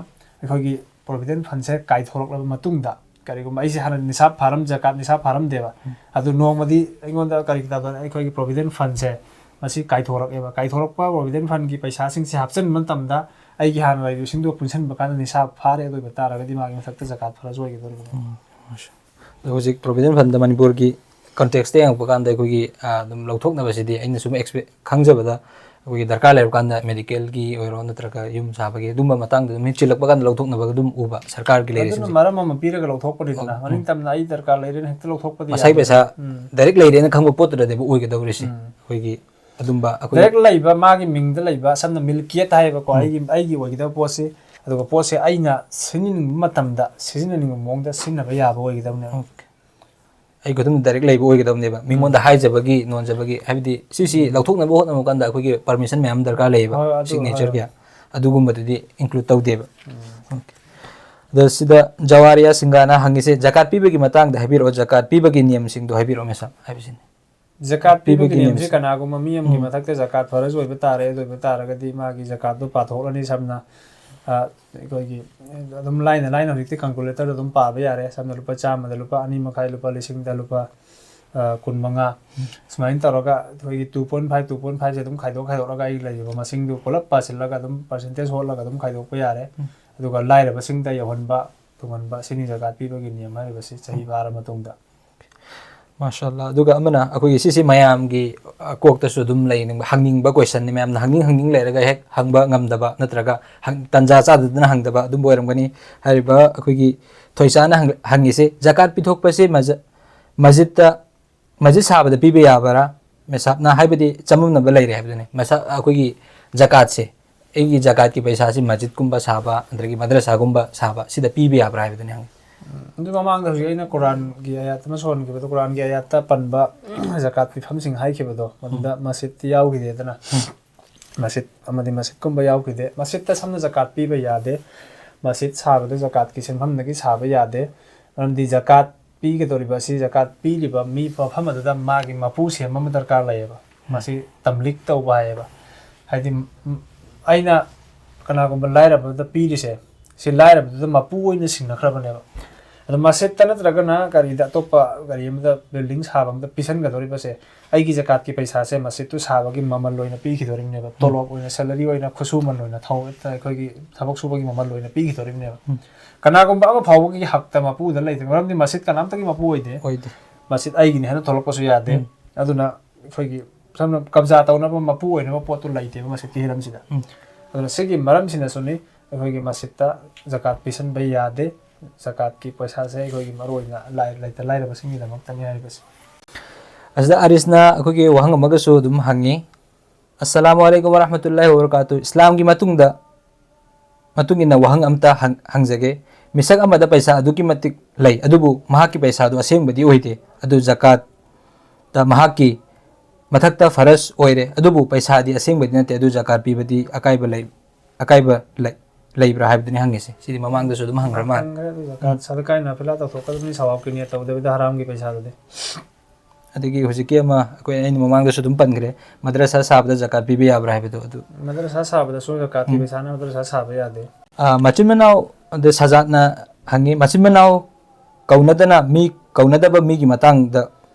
ꯑꯩꯈꯣꯏꯒꯤ provident fundꯁꯦ ꯀꯥꯏꯊꯣꯔꯛꯂꯕ ꯃꯇꯨꯡꯗ, ꯀꯔꯤꯒꯨꯝꯕ ꯑꯩꯁꯦ ꯍꯥꯟꯅ ꯅꯤꯁꯥꯞ ꯐꯥꯔꯝ, ꯖꯀꯥꯠ ꯅꯤꯁꯥꯞ ꯐꯥꯔꯝꯗꯦꯕ, ꯑꯗꯨ ꯅꯣꯡꯃꯗꯤ ꯑꯩꯉꯣꯟꯗ ꯀꯔꯤ ꯇꯧꯗꯅ ꯑꯩꯈꯣꯏꯒꯤ provident fundꯁꯦ ꯃꯁꯤ ꯀꯥꯏꯊꯣꯔꯛꯑꯦꯕ꯫ ꯀꯥꯏꯊꯣꯔꯛꯄ provident fundꯒꯤ ꯄꯩꯁꯥꯁꯤꯡꯁꯦ ꯍꯥꯞꯆꯤꯟꯕ ꯃꯇꯝꯗ ꯑꯩꯒꯤ ꯍꯥꯟꯅ ꯂꯩꯔꯤꯕꯁꯤꯡꯗꯨꯒ ꯄꯨꯟꯁꯤꯟꯕ ꯀꯥꯟꯗ ꯅꯤꯁꯥꯞ ꯐꯥꯔꯦ꯫ ꯑꯗꯨ ꯑꯣꯏꯕ ꯇꯥꯔꯒꯗꯤ ꯃꯥꯒꯤ ꯃꯊꯛꯇ ꯖꯀꯥꯠ ꯐꯔꯖ ꯑꯣꯏꯒꯗꯧꯔꯤꯕꯅꯤ꯫ ꯑꯗꯣ ꯍꯧꯖꯤꯛ provident fundꯗ ꯃꯅꯤꯄꯨꯔꯒꯤ contextꯇ ꯌꯦꯡꯉꯛꯄ ꯀꯥꯟꯗ ꯑꯩꯈꯣꯏꯒꯤ ꯑꯗꯨꯝ ꯂꯧꯊꯣꯛꯅꯕꯁꯤꯗꯤ ꯑꯩꯅ ꯁꯨꯝ ꯑꯦꯛꯁꯄꯦ ꯈꯪꯖꯕꯗ ꯑꯩꯈꯣꯏꯒꯤ ꯗꯔꯀꯥꯔ ꯂꯩꯔ ꯀꯥꯟꯗ medicalꯒꯤ ꯑꯣꯏꯔꯣ ꯅꯠꯇ꯭ꯔꯒ ꯌꯨꯝ ꯁꯥꯕꯒꯤ ꯑꯗꯨꯝꯕ ꯃꯇꯥꯡꯗ ꯑꯗꯨꯝ ꯍꯦꯛ ꯆꯤꯜꯂꯛꯄ ꯀꯥꯟꯗ ꯂꯧꯊꯣꯛꯅꯕꯒ ꯑꯗꯨꯝ ꯎꯕ ꯁꯔꯀꯥꯔꯒꯤ ꯑꯗꯨꯅ ꯂꯩꯔꯤꯁꯤꯡꯁꯦ꯫ ꯃꯔꯝ ꯑꯃ ꯄꯤꯔꯒ ꯂꯧꯊꯣꯛꯄꯅꯤꯗꯅ꯫ ꯃꯅꯤꯡ ꯇꯝꯅ ꯑꯩ ꯗꯔꯀꯥꯔ ꯂꯩꯔꯦꯅ ꯍꯦꯛꯇ ꯂꯧꯊꯣꯛꯄꯗꯤ ꯃꯁꯥꯒꯤ ꯌꯥꯗꯦ꯫ ꯄꯩꯁꯥ ꯎꯝ꯫ direct ꯂꯩꯔꯦꯅ ꯈꯪꯕ ꯄꯣꯠꯇꯨꯗꯅꯦꯕ ꯑꯣꯏꯒꯗꯧꯔꯤꯁꯦ꯫ ꯎꯝ꯫ ꯑꯩꯈꯣꯏꯒꯤ ꯑꯗꯨꯝꯕ ꯑꯩꯈꯣꯏ Direct ꯂꯩꯕ ꯃꯥꯒꯤ ꯃꯤꯡꯗ ꯂꯩꯕ, ꯁꯝꯅ ꯃꯤꯜꯀꯤꯌꯠ ꯍꯥꯏꯌꯦꯕꯀꯣ, ꯑꯩꯒꯤ ꯑꯩꯒꯤ ꯑꯣꯏꯒꯗꯕ ꯄꯣꯠꯁꯤ, ꯑꯗꯨꯒ ꯄꯣꯠꯁꯦ ꯑꯩꯅ ꯁꯤꯖꯤꯟꯅꯅꯤꯡꯕ ꯃꯇꯝꯗ ꯁꯤꯖꯤꯟꯅꯅꯤꯡꯕ ꯃꯑꯣꯡꯗ ꯁꯤꯖꯤꯟꯅꯕ ꯌꯥꯕ ꯑꯣꯏꯒꯗꯕꯅꯦꯕ꯫ ꯑꯩ ꯈꯨꯗꯝ direct ꯂꯩꯕ ꯑꯣꯏꯒꯗꯕꯅꯦꯕ, ꯃꯤꯉꯣꯟꯗ ꯍꯥꯏꯖꯕꯒꯤ ꯅꯣꯟꯖꯕꯒꯤ꯫ ꯍꯥꯏꯕꯗꯤ ꯁꯤꯁꯤ ꯂꯧꯊꯣꯛꯅꯕ ꯍꯣꯠꯅꯕ ꯀꯥꯟꯗ ꯑꯩꯈꯣꯏꯒꯤ permission ꯃꯌꯥꯝ ꯗꯔꯀꯥꯔ ꯂꯩꯌꯦꯕ꯫ ꯍꯣꯏ, ꯑꯗꯨ, Signatureꯒꯤ ꯍꯣꯏ꯫ ꯑꯗꯨꯒꯨꯝꯕꯗꯨꯗꯤ include ꯇꯧꯗꯦꯕ꯫ Okay. ꯑꯗꯣ ꯁꯤꯗ ꯖꯋꯥꯔꯤꯌꯥ ꯁꯤꯡꯒꯥꯅ ꯍꯪꯉꯤꯁꯦ, ꯖꯀꯥꯠ ꯄꯤꯕꯒꯤ ꯃꯇꯥꯡꯗ ꯍꯥꯏꯕꯤꯔꯛꯑꯣ, ꯖꯀꯥꯠ ꯄꯤꯕꯒꯤ ꯅꯤꯌꯝꯁꯤꯡꯗꯣ ꯍꯥꯏꯕꯤꯔꯛꯑꯣ ꯃꯦꯁꯥꯞ ꯍꯥꯏꯕꯁꯤꯅꯤ꯫ ꯖꯀꯥꯠ ꯄꯤꯕꯒꯤ ꯄꯤꯕꯒꯤ ꯅꯤꯌꯝꯁꯦ ꯅꯤꯌꯝꯁꯦ꯫ ꯀꯅꯥꯒꯨꯝꯕ ꯃꯤ ꯑꯃꯒꯤ ꯎꯝ꯫ ꯃꯊꯛꯇ ꯖꯀꯥꯠ ꯐꯔꯖ ꯑꯣꯏꯕ ꯇꯥꯔꯦ꯫ ꯑꯗꯨ ꯑꯣꯏꯕ ꯇꯥꯔꯒꯗꯤ ꯃꯥꯒꯤ ꯖꯀꯥꯠꯇꯣ ꯄꯥꯊꯣꯛꯂꯅꯤ꯫ ꯁꯝꯅ, ꯑ, ꯑꯩꯈꯣꯏꯒꯤ ꯑꯗꯨꯝ ꯂꯥꯏꯅ ꯂꯥꯏꯅ ꯍꯧꯖꯤꯛꯇꯤ calculatorꯗ ꯑꯗꯨꯝ ꯄꯥꯕ ꯌꯥꯔꯦ꯫ ꯁꯝꯅ ꯂꯨꯄꯥ ꯆꯥꯝꯃꯗ ꯂꯨꯄꯥ ꯑꯅꯤ ꯃꯈꯥꯏ, ꯂꯨꯄꯥ ꯂꯤꯁꯤꯡꯗ ꯂꯨꯄꯥ, ꯑ, ꯀꯨꯟꯃꯉꯥ, ꯁꯨꯃꯥꯏꯅ ꯇꯧꯔꯒ ꯑꯩꯈꯣꯏꯒꯤ two point five, two point fiveꯁꯦ ꯑꯗꯨꯝ ꯈꯥꯏꯗꯣꯛ ꯈꯥꯏꯗꯣꯛꯂꯒ ꯑꯩ ꯂꯩꯔꯤꯕ ꯃꯁꯤꯡꯗꯨ ꯄꯨꯂꯞ ꯄꯥꯁꯤꯜꯂꯒ ꯑꯗꯨꯝ percentage ꯍꯣꯠꯂꯒ ꯑꯗꯨꯝ ꯈꯥꯏꯗꯣꯛꯄ ꯌꯥꯔꯦ꯫ ꯑꯗꯨꯒ ꯂꯥꯏꯔꯕꯁꯤꯡꯗ ꯌꯧꯍꯟꯕ ꯊꯨꯡꯍꯟꯕ, ꯁꯤꯅꯤ ꯖꯀꯥꯠ ꯄꯤꯕꯒꯤ ꯅꯤꯌꯝ ꯍꯥꯏꯔꯤꯕꯁꯤ ꯆꯍꯤ ꯐꯥꯔ ꯃꯇꯨꯡꯗ꯫ ꯃꯥꯁꯥ ꯑꯜꯂꯥ꯫ ꯑꯗꯨꯒ ꯑꯃꯅ ꯑꯩꯈꯣꯏꯒꯤ ꯁꯤꯁꯤ ꯃꯌꯥꯝꯒꯤ, ꯑ, ꯀꯣꯛꯇꯁꯨ ꯑꯗꯨꯝ ꯂꯩꯅꯤꯡꯕ, ꯍꯪꯅꯤꯡꯕ questionꯅꯤ꯫ ꯃꯌꯥꯝꯅ ꯍꯪꯅꯤꯡ ꯍꯪꯅꯤꯡ ꯂꯩꯔꯒ ꯍꯦꯛ ꯍꯪꯕ ꯉꯝꯗꯕ ꯅꯠꯇ꯭ꯔꯒ ꯍꯪ-, ꯇꯟꯖꯥ ꯆꯥꯗꯗꯅ ꯍꯪꯗꯕ ꯑꯗꯨꯝꯕ ꯑꯣꯏꯔꯝꯒꯅꯤ꯫ ꯍꯥꯏꯔꯤꯕ ꯑꯩꯈꯣꯏꯒꯤ ꯊꯣꯏꯁꯥꯅ ꯍꯪ-, ꯍꯪꯉꯤꯁꯦ, ꯖꯀꯥꯠ ꯄꯤꯊꯣꯛꯄꯁꯦ ꯃꯁꯖꯤ-, ꯃꯁꯖꯤꯠꯇ, ꯃꯁꯖꯤꯠ ꯁꯥꯕꯗ ꯄꯤꯕ ꯌꯥꯕ꯭ꯔꯥ? ꯃꯦꯁꯥꯞꯅ ꯍꯥꯏꯕꯗꯤ ꯆꯃꯝꯅꯕ ꯂꯩꯔꯦ ꯍꯥꯏꯕꯗꯨꯅꯤ꯫ ꯃꯁꯥ-, ꯑꯩꯈꯣꯏꯒꯤ ꯖꯀꯥꯠꯁꯦ, ꯑꯩꯒꯤ ꯖꯀꯥꯠꯀꯤ ꯄꯩꯁꯥꯁꯤ ꯃꯁꯖꯤꯠꯀꯨꯝꯕ ꯁꯥꯕ ꯑꯗꯒꯤ ꯃꯗ꯭ꯔꯁꯥꯒꯨꯝꯕ ꯁꯥꯕ ꯁꯤꯗ ꯄꯤꯕ ꯌꯥꯕ꯭ꯔꯥ ꯍꯥꯏꯕꯗꯨꯅꯤ ꯍꯪꯉꯤ꯫ ꯑꯗꯨ ꯃꯃꯥꯡꯗ ꯍꯧꯖꯤꯛ ꯑꯩꯅ ꯀꯨꯔꯥꯟꯒꯤ ꯑꯥꯌꯥꯠ ꯑꯃ ꯁꯣꯟꯈꯤꯕꯗꯣ, ꯀꯨꯔꯥꯟꯒꯤ ꯑꯥꯌꯥꯠꯇ ꯄꯟꯕ ꯖꯀꯥꯠ ꯄꯤꯐꯝꯁꯤꯡ ꯍꯥꯏꯈꯤꯕꯗꯣ, ꯃꯗꯨꯗ ꯃꯁꯖꯤꯠꯇꯤ ꯌꯥꯎꯈꯤꯗꯦꯗꯅ꯫ ꯃꯁꯖꯤꯠ ꯑꯃꯗꯤ ꯃꯁꯖꯤꯠꯀꯨꯝꯕ ꯌꯥꯎꯈꯤꯗꯦ꯫ ꯃꯁꯖꯤꯠꯇ ꯁꯝꯅ ꯖꯀꯥꯠ ꯄꯤꯕ ꯌꯥꯗꯦ꯫ ꯃꯁꯖꯤꯠ ꯁꯥꯕꯗ ꯖꯀꯥꯠꯀꯤ ꯁꯦꯟꯐꯝꯗꯒꯤ ꯁꯥꯕ ꯌꯥꯗꯦ꯫ ꯃꯔꯝꯗꯤ ꯖꯀꯥꯠ ꯄꯤꯒꯗꯧꯔꯤꯕ ꯑꯁꯤ, ꯖꯀꯥꯠ ꯄꯤꯔꯤꯕ ꯃꯤ, ꯃꯐꯝ ꯑꯗꯨꯗ ꯃꯥꯒꯤ ꯃꯄꯨ ꯁꯦꯝꯕ ꯑꯃ ꯗꯔꯀꯥꯔ ꯂꯩꯌꯦꯕ꯫ ꯃꯁꯤ ꯇꯝꯂꯤꯛ ꯇꯧꯕ ꯍꯥꯏꯌꯦꯕ꯫ ꯍꯥꯏꯗꯤ, ꯎꯝ, ꯑꯩꯅ ꯀꯅꯥꯒꯨꯝꯕ ꯂꯥꯏꯔꯕꯗ ꯄꯤꯔꯤꯁꯦ, ꯁꯤ ꯂꯥꯏꯔꯕꯗꯨꯗ ꯃꯄꯨ ꯑꯣꯏꯅ ꯁꯤꯡꯅꯈ꯭ꯔꯕꯅꯦꯕ꯫ ꯑꯗꯣ ꯃꯁꯖꯤꯠꯇ ꯅꯠꯇ꯭ꯔꯒꯅ ꯀꯔꯤꯗ, ꯑꯇꯣꯞꯄ ꯀꯔꯤ ꯑꯃꯗ, ꯕꯤꯜꯗꯤꯡ ꯁꯥꯕ ꯑꯃꯗ ꯄꯤꯁꯟꯒꯗꯧꯔꯤꯕꯁꯦ, ꯑꯩꯒꯤ ꯖꯀꯥꯠꯀꯤ ꯄꯩꯁꯥꯁꯦ ꯃꯁꯖꯤꯠꯇꯨ ꯁꯥꯕꯒꯤ ꯃꯃꯜ ꯑꯣꯏꯅ ꯄꯤꯈꯤꯗꯧꯔꯤꯕꯅꯦꯕ꯫ ꯎꯝ꯫ ꯇꯣꯂꯣꯞ ꯑꯣꯏꯅ, ꯁꯦꯂꯔꯤ ꯑꯣꯏꯅ, ꯈꯨꯠꯁꯨꯃꯟ ꯑꯣꯏꯅ, ꯊꯧ-, ꯑꯩꯈꯣꯏꯒꯤ ꯊꯕꯛ ꯁꯨꯕꯒꯤ ꯃꯃꯜ ꯑꯣꯏꯅ ꯄꯤꯈꯤꯗꯧꯔꯤꯕꯅꯦꯕ꯫ ꯎꯝ꯫ ꯀꯅꯥꯒꯨꯝꯕ ꯑꯃ ꯐꯥꯎꯕꯒꯤ ꯍꯛꯇ ꯃꯄꯨꯗ ꯂꯩꯇꯦ, ꯃꯔꯝꯗꯤ ꯃꯁꯖꯤꯠ ꯀꯅꯥꯝꯇꯒꯤ ꯃꯄꯨ ꯑꯣꯏꯗꯦ꯫ ꯑꯣꯏꯗꯦ꯫ ꯃꯁꯖꯤꯠ ꯑꯩꯒꯤꯅꯤ ꯍꯥꯏꯅ ꯊꯣꯛꯂꯛꯄꯁꯨ ꯌꯥꯗꯦ꯫ ꯎꯝ꯫ ꯑꯗꯨꯅ ꯑꯩꯈꯣꯏꯒꯤ ꯁꯝꯅ ꯀꯕꯖꯥ ꯇꯧꯅꯕ ꯃꯄꯨ ꯑꯣꯏꯅꯕ ꯄꯣꯠꯇꯨ ꯂꯩꯇꯦꯕ ꯃꯁꯖꯤꯠꯀꯤ ꯍꯤꯔꯝꯁꯤꯗ꯫ ꯎꯝ꯫ ꯑꯗꯨꯅ ꯁꯤꯒꯤ ꯃꯔꯝꯁꯤꯅꯁꯨꯅꯤ ꯑꯩꯈꯣꯏꯒꯤ ꯃꯁꯖꯤꯠꯇ ꯖꯀꯥꯠ ꯄꯤꯁꯟꯕ ꯌꯥꯗꯦ꯫ ꯖꯀꯥꯠꯀꯤ ꯄꯩꯁꯥꯁꯦ ꯑꯩꯈꯣꯏꯒꯤ ꯃꯔꯨ ꯑꯣꯏꯅ ꯂꯥꯏ-, ꯂꯩꯇ ꯂꯥꯏꯔꯕꯁꯤꯡꯒꯤꯗꯃꯛꯇꯅꯤ ꯍꯥꯏꯔꯤꯕꯁꯦ꯫ ꯑꯁꯤꯗ ꯑꯥꯔꯤꯁꯅ ꯑꯩꯈꯣꯏꯒꯤ ꯋꯥꯍꯪ ꯑꯃꯒꯁꯨ ꯑꯗꯨꯝ ꯍꯪꯉꯤ꯫ ꯑꯁꯁꯂꯥꯃꯨ ꯑꯂꯥꯏꯀꯨꯝ ꯋꯔꯍꯃꯇꯨꯜꯂꯥꯍꯤ ꯋꯕꯔꯀꯥꯇꯨ꯫ ꯏꯁꯂꯥꯝꯒꯤ ꯃꯇꯨꯡꯗ, ꯃꯇꯨꯡ ꯏꯟꯅ ꯋꯥꯍꯪ ꯑꯝꯇ ꯍꯪ-, ꯍꯪꯖꯒꯦ꯫ ꯃꯤꯁꯛ ꯑꯃꯗ ꯄꯩꯁꯥ ꯑꯗꯨꯛꯀꯤ ꯃꯇꯤꯛ ꯂꯩ, ꯑꯗꯨꯕꯨ ꯃꯍꯥꯛꯀꯤ ꯄꯩꯁꯥꯗꯨ ꯑꯁꯦꯡꯕꯗꯤ ꯑꯣꯏꯗꯦ꯫ ꯑꯗꯨ ꯖꯀꯥꯠꯇ ꯃꯍꯥꯛꯀꯤ ꯃꯊꯛꯇ ꯐꯔꯖ ꯑꯣꯏꯔꯦ, ꯑꯗꯨꯕꯨ ꯄꯩꯁꯥꯗꯤ ꯑꯁꯦꯡꯕꯗꯤ ꯅꯠꯇꯦ꯫ ꯑꯗꯨ ꯖꯀꯥꯠ ꯄꯤꯕꯗꯤ ꯑꯀꯥꯏꯕ ꯂꯩ-, ꯑꯀꯥꯏꯕ ꯂꯩ-, ꯂꯩꯕ꯭ꯔꯥ ꯍꯥꯏꯕꯗꯨꯅꯤ ꯍꯪꯉꯤꯁꯦ꯫ ꯁꯤꯗꯤ ꯃꯃꯥꯡꯗꯁꯨ ꯑꯗꯨꯝ ꯍꯪꯈ꯭ꯔ ꯃꯥꯜꯂꯦ꯫ ꯍꯪꯈ꯭ꯔꯦ꯫ ꯑꯗꯨ ꯖꯀꯥꯠ ꯎꯝ꯫ ꯁꯗꯀꯥꯏ ꯅꯥꯐꯤꯂꯥ ꯇꯧꯊꯣꯛꯀꯗꯕꯅꯤ, ꯁꯋꯥꯕꯀꯤ ꯅꯤꯌꯠ ꯇꯧꯗꯕꯤꯗ ꯍꯔꯥꯝꯒꯤ ꯄꯩꯁꯥꯗꯨꯗꯤ꯫ ꯑꯗꯒꯤ ꯍꯧꯖꯤꯛꯀꯤ ꯑꯃ ꯑꯩꯈꯣꯏ, ꯑꯩꯅ ꯃꯃꯥꯡꯗꯁꯨ ꯑꯗꯨꯝ ꯄꯟꯈ꯭ꯔꯦ, ꯃꯗ꯭ꯔꯁꯥ ꯁꯥꯕꯗ ꯖꯀꯥꯠ ꯄꯤꯕ ꯌꯥꯕ꯭ꯔꯥ ꯍꯥꯏꯕꯗꯣ ꯑꯗꯨ꯫ ꯃꯗ꯭ꯔꯁꯥ ꯁꯥꯕꯗꯁꯨ ꯖꯀꯥꯠꯀꯤ ꯎꯝ꯫ ꯄꯩꯁꯥꯅ ꯃꯗ꯭ꯔꯁꯥ ꯁꯥꯕ ꯌꯥꯗꯦ꯫ ꯑ, ꯃꯆꯤꯟ ꯃꯅꯥꯎ, ꯑꯗ ꯁꯖꯥꯠꯅ ꯍꯪꯉꯤ, ꯃꯆꯤꯟ ꯃꯅꯥꯎ ꯀꯧꯅꯗꯅ ꯃꯤ, ꯀꯧꯅꯗꯕ ꯃꯤꯒꯤ ꯃꯇꯥꯡꯗ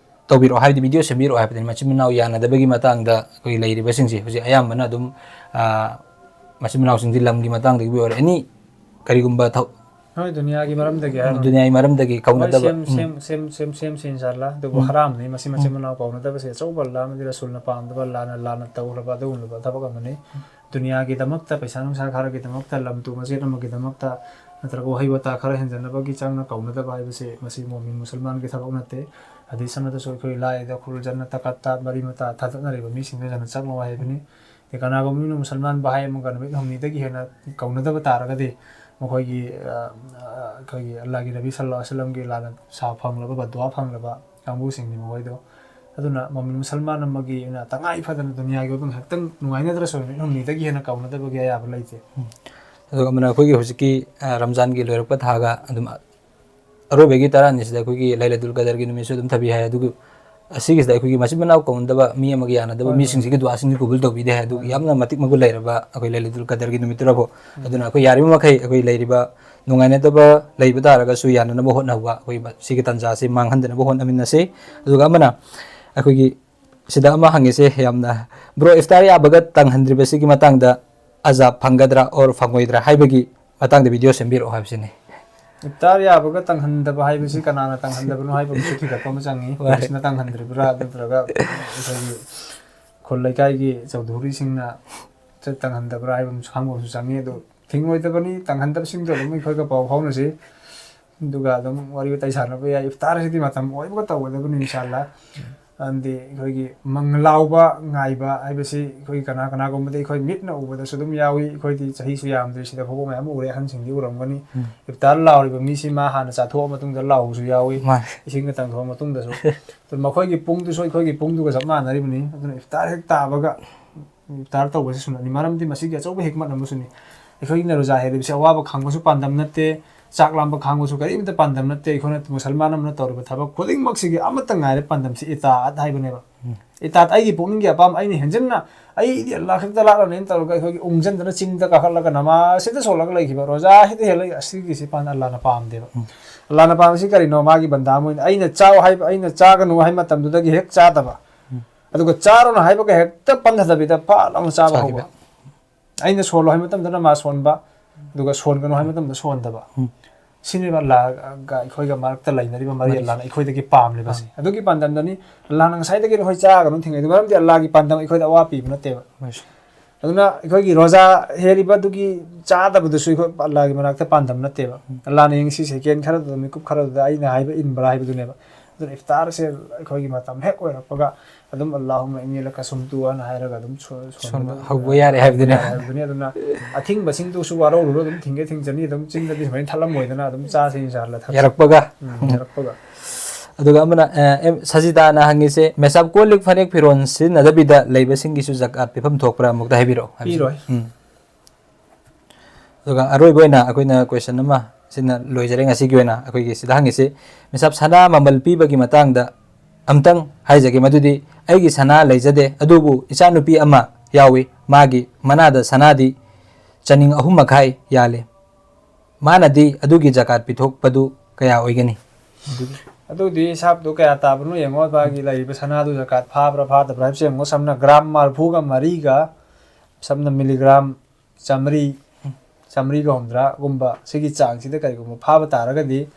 ꯇꯧꯕꯤꯔꯛꯑꯣ, ꯍꯥꯏꯕꯗꯤ ꯚꯤꯗꯤꯑꯣ ꯁꯦꯝꯕꯤꯔꯛꯑꯣ ꯍꯥꯏꯕꯗꯨꯅꯤ꯫ ꯃꯆꯤꯟ ꯃꯅꯥꯎ ꯌꯥꯅꯗꯕꯒꯤ ꯃꯇꯥꯡꯗ ꯑꯩꯈꯣꯏ ꯂꯩꯔꯤꯕꯁꯤꯡꯁꯦ ꯍꯧꯖꯤꯛ ꯑꯌꯥꯝꯕꯅ ꯑꯗꯨꯝ, ꯑ, ꯃꯆꯤꯟ ꯃꯅꯥꯎꯁꯤꯡꯁꯤ ꯂꯝꯒꯤ ꯃꯇꯥꯡꯗꯒꯤꯕꯨ ꯑꯣꯏꯔꯣ, ꯑꯦꯅꯤ ꯀꯔꯤꯒꯨꯝꯕ ꯊꯧ-, ꯍꯣꯏ, ꯗꯨꯅꯤꯌꯥꯒꯤ ꯃꯔꯝꯗꯒꯤ ꯍꯥꯏꯔꯣ꯫ ꯗꯨꯅꯤꯌꯥꯒꯤ ꯃꯔꯝꯗꯒꯤ ꯍꯣꯏ, ꯀꯧꯅꯗꯕ꯫ ꯁꯦꯝ-, ꯎꯝ꯫ ꯁꯦꯝ-, ꯁꯦꯝ-, ꯁꯦꯝ-, ꯁꯦꯝꯁꯤ, ꯏꯟꯁꯥ ꯑꯜꯂꯥ꯫ ꯑꯗꯨꯕꯨ ꯎꯝ꯫ ꯍꯔꯥꯝꯅꯤ ꯃꯁꯤ, ꯃꯆꯤꯟ ꯎꯝ꯫ ꯃꯅꯥꯎ ꯀꯧꯅꯗꯕꯁꯦ꯫ ꯑꯆꯧꯕ ꯑꯜꯂꯥ ꯑꯃꯗꯤ ꯔꯁꯨꯜꯅ ꯄꯥꯝꯗꯕ, ꯑꯜꯂꯥꯅ ꯂꯥꯟꯅ ꯇꯧꯈ꯭ꯔꯕ ꯑꯗꯨꯒꯨꯝꯂꯕ ꯊꯕꯛ ꯑꯃꯅꯤ꯫ ꯎꯝ꯫ ꯗꯨꯅꯤꯌꯥꯒꯤ ꯗꯃꯛꯇ, ꯄꯩꯁꯥ ꯅꯨꯡꯁꯥ ꯈꯔꯒꯤꯗꯃꯛꯇ, ꯂꯝ ꯇꯨ ꯃꯆꯦꯠ ꯑꯃꯒꯤꯗꯃꯛꯇ, ꯅꯠꯇ꯭ꯔꯒ ꯋꯥꯍꯩ ꯋꯥꯇꯥ ꯈꯔ ꯍꯦꯟꯖꯟꯅꯕꯒꯤ ꯆꯪꯅ ꯀꯧꯅꯗꯕ ꯍꯥꯏꯕꯁꯤ, ꯃꯁꯤ ꯃꯣꯃꯤꯟ ꯃꯨꯁꯜꯃꯥꯟꯒꯤ ꯊꯕꯛ ꯅꯠꯇꯦ꯫ ꯍꯗꯤꯁ ꯑꯃꯗꯁꯨ ꯑꯩꯈꯣꯏ ꯂꯥꯏꯗ ꯈꯨꯔꯨ ꯖꯟꯅ ꯇꯀꯠꯇ ꯃꯔꯤ ꯃꯇꯥ ꯊꯥꯗꯠꯅꯔꯤꯕ ꯃꯤꯁꯤꯡꯗ ꯖꯟꯅ ꯆꯪꯂꯣ ꯍꯥꯏꯕꯅꯤ꯫ ꯑꯗꯩ ꯀꯅꯥꯒꯨꯝꯕ ꯃꯤꯅ ꯃꯨꯁꯜꯃꯥꯟꯕꯨ ꯍꯥꯏ ꯑꯃꯒ ꯅꯨꯃꯤꯠ ꯍꯨꯝꯅꯤꯗꯒꯤ ꯍꯦꯟꯅ ꯀꯧꯅꯗꯕ ꯇꯥꯔꯒꯗꯤ, ꯃꯈꯣꯏꯒꯤ, ꯑ, ꯑ, ꯑꯩꯈꯣꯏꯒꯤ ꯑꯜꯂꯥꯍꯒꯤ ꯅꯕꯤ ꯁꯜꯂꯜꯂꯥꯍꯨ ꯑꯂꯩꯍꯤ ꯋꯁꯜꯂꯝꯒꯤ ꯂꯥꯟꯅ ꯁꯥ ꯐꯪꯂꯕ, ꯕꯗꯗꯨꯋꯥ ꯐꯪꯂꯕ ꯀꯥꯡꯕꯨꯁꯤꯡꯅꯤ ꯃꯈꯣꯏꯗꯣ꯫ ꯑꯗꯨꯅ ꯃꯣꯃꯤꯟ ꯃꯨꯁꯜꯃꯥꯟ ꯑꯃꯒꯤ ꯑꯣꯏꯅ ꯇꯉꯥꯏ ꯐꯗꯅ ꯗꯨꯅꯤꯌꯥꯒꯤ ꯑꯣꯏꯕ ꯉꯥꯏꯍꯥꯛꯇꯪ ꯅꯨꯡꯉꯥꯏꯅꯗ꯭ꯔꯁꯨ ꯅꯨꯃꯤꯠ ꯍꯨꯝꯅꯤꯗꯒꯤ ꯍꯦꯟꯅ ꯀꯧꯅꯗꯕꯒꯤ ꯑꯌꯥꯕ ꯂꯩꯇꯦ꯫ ꯎꯝ꯫ ꯑꯗꯨꯒ ꯑꯃꯅ ꯑꯩꯈꯣꯏꯒꯤ ꯍꯧꯖꯤꯛꯀꯤ, ꯑ, ꯔꯝꯖꯥꯟꯒꯤ ꯂꯣꯏꯔꯛꯄ ꯊꯥꯒ ꯑꯗꯨꯝ, ꯑ, ꯑꯔꯣꯏꯕꯒꯤ ꯇꯔꯥꯅꯤꯁꯤꯗ ꯑꯩꯈꯣꯏꯒꯤ ꯂꯩꯂꯗꯨꯜ ꯀꯗꯔꯒꯤ ꯅꯨꯃꯤꯠꯁꯨ ꯑꯗꯨꯝ ꯊꯥꯕꯤ ꯍꯥꯏ꯫ ꯑꯗꯨꯒ ꯑꯁꯤꯒꯤꯁꯤꯗ ꯑꯩꯈꯣꯏꯒꯤ ꯃꯆꯤꯟ ꯃꯅꯥꯎ ꯀꯧꯅꯗꯕ, ꯃꯤ ꯑꯃꯒ ꯌꯥꯅꯗꯕ ꯍꯣꯏ, ꯍꯣꯏ꯫ ꯃꯤꯁꯤꯡꯁꯤꯒꯤ ꯗꯨꯋꯥꯁꯤꯡꯁꯨ ꯀꯕꯨꯜ ꯇꯧꯕꯤꯗꯦ ꯍꯥꯏ꯫ ꯑꯗꯨ ꯌꯥꯝꯅ ꯃꯇꯤꯛ ꯃꯒꯨꯟ ꯂꯩꯔꯕ ꯑꯩꯈꯣꯏ ꯂꯩꯂꯗꯨꯜ ꯀꯗꯔꯒꯤ ꯅꯨꯃꯤꯠꯇꯨꯗꯕꯨ꯫ ꯎꯝ꯫ ꯑꯗꯨꯅ ꯑꯩꯈꯣꯏ ꯌꯥꯔꯤꯕ ꯃꯈꯩ ꯑꯩꯈꯣꯏ ꯂꯩꯔꯤꯕ ꯅꯨꯡꯉꯥꯏꯅꯗꯕ ꯂꯩꯕ ꯇꯥꯔꯒꯁꯨ ꯌꯥꯅꯅꯕ ꯍꯣꯠꯅꯍꯧꯕ, ꯑꯩꯈꯣꯏ ꯁꯤꯒꯤ ꯇꯥꯟꯖꯥꯁꯤ ꯃꯥꯡꯍꯟꯗꯅꯕ ꯍꯣꯠꯅꯃꯤꯟꯅꯁꯤ꯫ ꯑꯗꯨꯒ ꯑꯃꯅ ꯑꯩꯈꯣꯏꯒꯤ ꯁꯤꯗ ꯑꯃ ꯍꯪꯉꯤꯁꯦ ꯌꯥꯝꯅ, ꯕ꯭ꯔꯣ, ꯏꯐꯇꯥꯔ ꯌꯥꯕꯒ ꯇꯪꯍꯟꯗ꯭ꯔꯤꯕꯁꯤꯒꯤ ꯃꯇꯥꯡꯗ ꯑꯖꯥꯕ ꯐꯪꯒꯗ꯭ꯔꯥ ꯑꯣꯔ ꯐꯪꯉꯣꯏꯗ꯭ꯔꯥ ꯍꯥꯏꯕꯒꯤ ꯃꯇꯥꯡꯗ ꯚꯤꯗꯤꯑꯣ ꯁꯦꯝꯕꯤꯔꯛꯑꯣ ꯍꯥꯏꯕꯁꯤꯅꯤ꯫ ꯏꯐꯇꯥꯔ ꯌꯥꯕꯒ ꯇꯪꯍꯟꯗꯕ ꯍꯥꯏꯕꯁꯤ ꯀꯅꯥꯅ ꯇꯪꯍꯟꯗꯕꯅꯣ ꯍꯥꯏꯕ ꯑꯃꯁꯨ ꯊꯤꯒꯠꯄ ꯑꯃ ꯆꯪꯉꯤ꯫ ꯍꯣꯏ꯫ ꯄꯨꯂꯤꯁꯅ ꯇꯪꯍꯟꯗ꯭ꯔꯤꯕ꯭ꯔꯥ, ꯅꯠꯇ꯭ꯔꯒ ꯑꯩꯈꯣꯏꯒꯤ ꯈꯨꯜ ꯂꯩꯀꯥꯏꯒꯤ ꯆꯧꯙꯨꯔꯤꯁꯤꯡꯅ ꯆꯠ ꯇꯪꯍꯟꯗꯕ꯭ꯔꯥ ꯍꯥꯏꯕ ꯑꯃꯁꯨ ꯈꯪꯕ ꯑꯃꯁꯨ ꯆꯪꯉꯤ꯫ ꯑꯗꯨ ꯊꯤꯡꯉꯣꯏꯗꯕꯅꯤ, ꯇꯪꯍꯟꯗꯕꯁꯤꯡꯗꯣ ꯑꯗꯨꯝ ꯑꯩꯈꯣꯏꯒ ꯄꯥꯎ ꯐꯥꯎꯅꯁꯤ꯫ ꯑꯗꯨꯒ ꯑꯗꯨꯝ ꯋꯥꯔꯤ ꯋꯥꯇꯥꯏ ꯁꯥꯟꯅꯕ ꯌꯥꯏ꯫ ꯏꯐꯇꯥꯔꯁꯤꯗꯤ ꯃꯇꯝ ꯑꯣꯏꯕꯒ ꯇꯧꯒꯗꯕꯅꯤ ꯏꯟꯁꯥꯜꯂꯥ꯫ ꯃꯔꯝꯗꯤ ꯑꯩꯈꯣꯏꯒꯤ ꯃꯪ ꯂꯥꯎꯕ ꯉꯥꯏꯕ ꯍꯥꯏꯕꯁꯤ ꯑꯩꯈꯣꯏ ꯀꯅꯥ ꯀꯅꯥꯒꯨꯝꯕꯗꯤ ꯑꯩꯈꯣꯏ ꯃꯤꯠꯅ ꯎꯕꯗꯁꯨ ꯑꯗꯨꯝ ꯌꯥꯎꯏ꯫ ꯑꯩꯈꯣꯏꯗꯤ ꯆꯍꯤꯁꯨ ꯌꯥꯝꯗ꯭ꯔꯤ, ꯁꯤꯗ ꯐꯥꯎꯕ ꯃꯌꯥꯝ ꯑꯃ ꯎꯔꯦ, ꯑꯍꯟꯁꯤꯡꯗꯤ ꯎꯔꯝꯒꯅꯤ꯫ ꯎꯝ꯫ ꯏꯐꯇꯥꯔ ꯂꯥꯎꯔꯤꯕ ꯃꯤꯁꯤ ꯃꯥ ꯍꯥꯟꯅ ꯆꯥꯊꯣꯛꯑ ꯃꯇꯨꯡꯗ ꯂꯥꯎꯕꯁꯨ ꯌꯥꯎꯏ, ꯃꯥꯅꯤ꯫ ꯏꯁꯤꯡꯒ ꯇꯪꯊꯣꯛꯑ ꯃꯇꯨꯡꯗꯁꯨ꯫ ꯑꯗꯨ ꯃꯈꯣꯏꯒꯤ ꯄꯨꯡꯗꯨꯁꯨ ꯑꯩꯈꯣꯏꯒꯤ ꯄꯨꯡꯗꯨꯒ ꯆꯞ ꯃꯥꯟꯅꯔꯤꯕꯅꯤ꯫ ꯑꯗꯨꯅ ꯏꯐꯇꯥꯔ ꯍꯦꯛ ꯇꯥꯕꯒ ꯏꯐꯇꯥꯔ ꯇꯧꯕꯁꯤ ꯁꯨꯟꯅꯠꯅꯤ꯫ ꯃꯔꯝꯗꯤ ꯃꯁꯤꯒꯤ ꯑꯆꯧꯕ ꯍꯤꯛꯃꯠ ꯑꯃꯁꯨꯅꯤ꯫ ꯑꯩꯈꯣꯏꯅ ꯔꯣꯖꯥ ꯍꯦꯜꯂꯤꯕꯁꯤ ꯑꯋꯥꯕ ꯈꯥꯡꯕꯁꯨ ꯄꯥꯟꯗꯝ ꯅꯠꯇꯦ, ꯆꯥꯛ ꯂꯥꯝꯕ ꯈꯥꯡꯕꯁꯨ ꯀꯔꯤꯝꯇ ꯄꯥꯟꯗꯝ ꯅꯠꯇꯦ꯫ ꯑꯩꯈꯣꯏꯅ ꯃꯨꯁꯜꯃꯥꯟ ꯑꯃꯅ ꯇꯧꯔꯤꯕ ꯊꯕꯛ ꯈꯨꯗꯤꯡꯃꯛꯁꯤꯒꯤ ꯑꯃꯠꯇ ꯉꯥꯏꯔꯦ ꯄꯥꯟꯗꯝꯁꯤ, ꯏꯇꯥꯑꯠ ꯍꯥꯏꯕꯅꯦꯕ꯫ ꯎꯝ꯫ ꯏꯇꯥꯑꯠ ꯑꯩꯒꯤ ꯄꯨꯛꯅꯤꯡꯒꯤ ꯑꯄꯥꯝꯕ, ꯑꯩꯅ ꯍꯦꯟꯖꯤꯟꯅ ꯑꯩꯗꯤ ꯑꯜꯂꯥꯍ ꯈꯛꯇ ꯂꯥꯠꯂꯅꯦꯅ ꯇꯧꯔꯒ ꯑꯩꯈꯣꯏꯒꯤ ꯎꯪꯖꯟꯗꯅ ꯆꯤꯡꯗ ꯀꯥꯈꯠꯂꯒ ꯅꯃꯥꯖꯁꯤꯗ ꯁꯣꯜꯂꯒ ꯂꯩꯈꯤꯕ, ꯔꯣꯖꯥꯁꯤꯗ ꯍꯦꯜꯂꯒ ꯑꯁꯤꯒꯤꯁꯤ ꯄꯥꯟ-, ꯑꯜꯂꯥꯍꯅ ꯄꯥꯝꯗꯦꯕ꯫ ꯎꯝ꯫ ꯑꯜꯂꯥꯍꯅ ꯄꯥꯝꯕꯁꯤ ꯀꯔꯤꯅꯣ? ꯃꯥꯒꯤ ꯕꯟꯗꯥ ꯑꯃ ꯑꯣꯏꯅ ꯑꯩꯅ ꯆꯥꯎ ꯍꯥꯏꯕ, ꯑꯩꯅ ꯆꯥꯒꯅꯨ ꯍꯥꯏꯕ ꯃꯇꯝꯗꯨꯗꯒꯤ ꯍꯦꯛ ꯆꯥꯗꯕ꯫ ꯎꯝ꯫ ꯑꯗꯨꯒ ꯆꯥꯔꯣꯅ ꯍꯥꯏꯕꯒ ꯍꯦꯛꯇ ꯄꯟꯊꯗꯕꯤꯗ ꯐꯠ ꯂꯥꯎꯅ ꯆꯥꯕ ꯆꯥꯈꯤꯕ꯫ ꯍꯧꯕ꯫ ꯑꯩꯅ ꯁꯣꯜꯂꯣ ꯍꯥꯏꯕ ꯃꯇꯝꯗꯅ ꯃꯥ ꯁꯣꯟꯕ, ꯑꯗꯨꯒ ꯁꯣꯟꯒꯅꯨ ꯍꯥꯏꯕ ꯃꯇꯝꯗ ꯁꯣꯟꯗꯕ꯫ ꯎꯝ꯫ ꯁꯤꯅꯦꯕ ꯑꯜꯂꯥꯍꯒ ꯑꯩꯈꯣꯏꯒ ꯃꯔꯛꯇ ꯂꯩꯅꯔꯤꯕ ꯃꯔꯤ, ꯃꯔꯤ꯫ ꯑꯜꯂꯥꯍꯅ ꯑꯩꯈꯣꯏꯗꯒꯤ ꯄꯥꯝꯂꯤꯕꯁꯦ꯫ ꯑꯥ꯫ ꯑꯗꯨꯒꯤ ꯄꯥꯟꯗꯝꯗꯅꯤ ꯑꯜꯂꯥꯍꯅ ꯉꯁꯥꯏꯗꯒꯤ ꯅꯈꯣꯏ ꯆꯥꯒꯅꯨ ꯊꯤꯡꯉꯛꯏꯗꯣ, ꯃꯔꯝꯗꯤ ꯑꯜꯂꯥꯍꯒꯤ ꯄꯥꯟꯗꯝ ꯑꯩꯈꯣꯏꯗ ꯑꯋꯥ ꯄꯤꯕ ꯅꯠꯇꯦꯕ꯫ ꯃꯥꯅꯤ꯫ ꯑꯗꯨꯅ ꯑꯩꯈꯣꯏꯒꯤ ꯔꯣꯖꯥ ꯍꯦꯜꯂꯤꯕ ꯑꯗꯨꯒꯤ ꯆꯥꯗꯕꯗꯨꯁꯨ ꯑꯩꯈꯣꯏ ꯑꯜꯂꯥꯍꯒꯤ ꯃꯅꯥꯛꯇ ꯄꯥꯟꯗꯝ ꯅꯠꯇꯦꯕ꯫ ꯎꯝ꯫ ꯑꯜꯂꯥꯍꯅ ꯌꯦꯡꯁꯤ, ꯁꯦꯀꯦꯟ ꯈꯔꯗꯨꯗ, ꯃꯤꯀꯨꯞ ꯈꯔꯗꯨꯗ ꯑꯩꯅ ꯍꯥꯏꯕ ꯏꯟꯕ꯭ꯔꯥ ꯍꯥꯏꯕꯗꯨꯅꯦꯕ꯫ ꯑꯗꯨꯅ ꯏꯐꯇꯥꯔꯁꯦ ꯑꯩꯈꯣꯏꯒꯤ ꯃꯇꯝ ꯍꯦꯛ ꯑꯣꯏꯔꯛꯄꯒ ꯑꯗꯨꯝ "ꯑꯜꯂꯥꯍꯨꯝꯃ ꯏꯟꯅꯤ ꯂꯀ ꯁꯨꯝꯇꯨ" ꯑꯅ ꯍꯥꯏꯔꯒ ꯑꯗꯨꯝ ꯁꯣ-, ꯁꯣꯟꯕ ꯁꯣꯟꯕ ꯍꯧꯕ ꯌꯥꯔꯦ ꯍꯥꯏꯕꯗꯨꯅꯦ꯫ ꯌꯥꯔꯦ ꯍꯥꯏꯕꯗꯨꯅꯤ꯫ ꯑꯗꯨꯅ ꯑꯊꯤꯡꯕꯁꯤꯡꯗꯨꯁꯨ ꯋꯥꯔꯧꯔꯨꯔꯣ, ꯑꯗꯨꯝ ꯊꯤꯡꯒꯦ ꯊꯤꯡꯖꯅꯤ, ꯑꯗꯨꯝ ꯆꯤꯟꯗꯗꯤ ꯁꯨꯃꯥꯏꯅ ꯊꯠꯂꯝꯃꯣꯏꯗꯅ ꯑꯗꯨꯝ ꯆꯥꯁꯤ ꯏꯟꯁꯥ ꯑꯜꯂꯥꯍ ꯊꯛꯁꯤ꯫ ꯌꯥꯔꯛꯄꯒ꯫ ꯎꯝ, ꯌꯥꯔꯛꯄꯒ꯫ ꯑꯗꯨꯒ ꯑꯃꯅ, ꯑ, ꯑꯦꯝ ꯁꯖꯤꯗꯥꯅ ꯍꯪꯉꯤꯁꯦ, "ꯃꯦꯁꯥꯞ ꯀꯣꯜ ꯂꯤꯛ ꯐꯅꯦꯛ ꯐꯤꯔꯣꯟ ꯁꯤꯖꯤꯟꯅꯗꯕꯤꯗ ꯂꯩꯕꯁꯤꯡꯒꯤꯁꯨ ꯖꯀꯥꯠ ꯄꯤꯐꯝ ꯊꯣꯛꯄ꯭ꯔꯥ?" ꯑꯃꯨꯛꯇ ꯍꯥꯏꯕꯤꯔꯛꯑꯣ ꯍꯥꯏꯕꯁꯦ꯫ ꯄꯤꯔꯣꯏ꯫ ꯎꯝ꯫ ꯑꯗꯨꯒ ꯑꯔꯣꯏꯕ ꯑꯣꯏꯅ ꯑꯩꯈꯣꯏꯅ question ꯑꯃ ꯁꯤꯅ ꯂꯣꯏꯖꯔꯦ ꯉꯁꯤꯒꯤ ꯑꯣꯏꯅ ꯑꯩꯈꯣꯏꯒꯤ ꯁꯤꯗ ꯍꯪꯉꯤꯁꯤ꯫ ꯃꯤꯁꯥꯞ, ꯁꯅꯥ ꯃꯃꯜ ꯄꯤꯕꯒꯤ ꯃꯇꯥꯡꯗ ꯑꯝꯇꯪ ꯍꯥꯏꯖꯒꯦ, ꯃꯗꯨꯗꯤ ꯑꯩꯒꯤ ꯁꯅꯥ ꯂꯩꯖꯗꯦ, ꯑꯗꯨꯕꯨ ꯏꯆꯥꯅꯨꯄꯤ ꯑꯃ ꯌꯥꯎꯏ, ꯃꯥꯒꯤ ꯃꯅꯥꯗ ꯁꯅꯥꯗꯤ ꯆꯅꯤꯡ ꯑꯍꯨꯝ ꯃꯈꯥꯏ ꯌꯥꯜꯂꯤ꯫ ꯃꯥꯅꯗꯤ ꯑꯗꯨꯒꯤ ꯖꯀꯥꯠ ꯄꯤꯊꯣꯛꯄꯗꯨ ꯀꯌꯥ ꯑꯣꯏꯒꯅꯤ? ꯑꯗꯨꯒꯤ ꯑꯗꯨꯗꯤ ꯍꯤꯁꯥꯞꯇꯨ ꯀꯌꯥ ꯇꯥꯕꯅꯣ ꯌꯦꯡꯉꯣ, ꯃꯥꯒꯤ ꯂꯩꯔꯤꯕ ꯁꯅꯥꯗꯨ ꯖꯀꯥꯠ ꯐꯥꯕ꯭ꯔꯥ ꯐꯥꯗꯕ꯭ꯔꯥ ꯍꯥꯏꯕꯁꯤ ꯌꯦꯡꯉꯣ꯫ ꯁꯝꯅ ꯒ꯭ꯔꯥꯝ ꯃꯔꯤꯐꯨꯒ ꯃꯔꯤꯒ, ꯁꯝꯅ ꯃꯤꯂꯤꯒ꯭ꯔꯥꯝ ꯆꯥꯃꯔꯤ, ꯆꯥꯃꯔꯤꯒ ꯍꯨꯝꯗ꯭ꯔꯥꯒꯨꯝꯕ ꯁꯤꯒꯤ ꯆꯥꯡꯁꯤꯗ ꯀꯔꯤꯒꯨꯝꯕ ꯐꯥꯕ ꯇꯥꯔꯒꯗꯤ,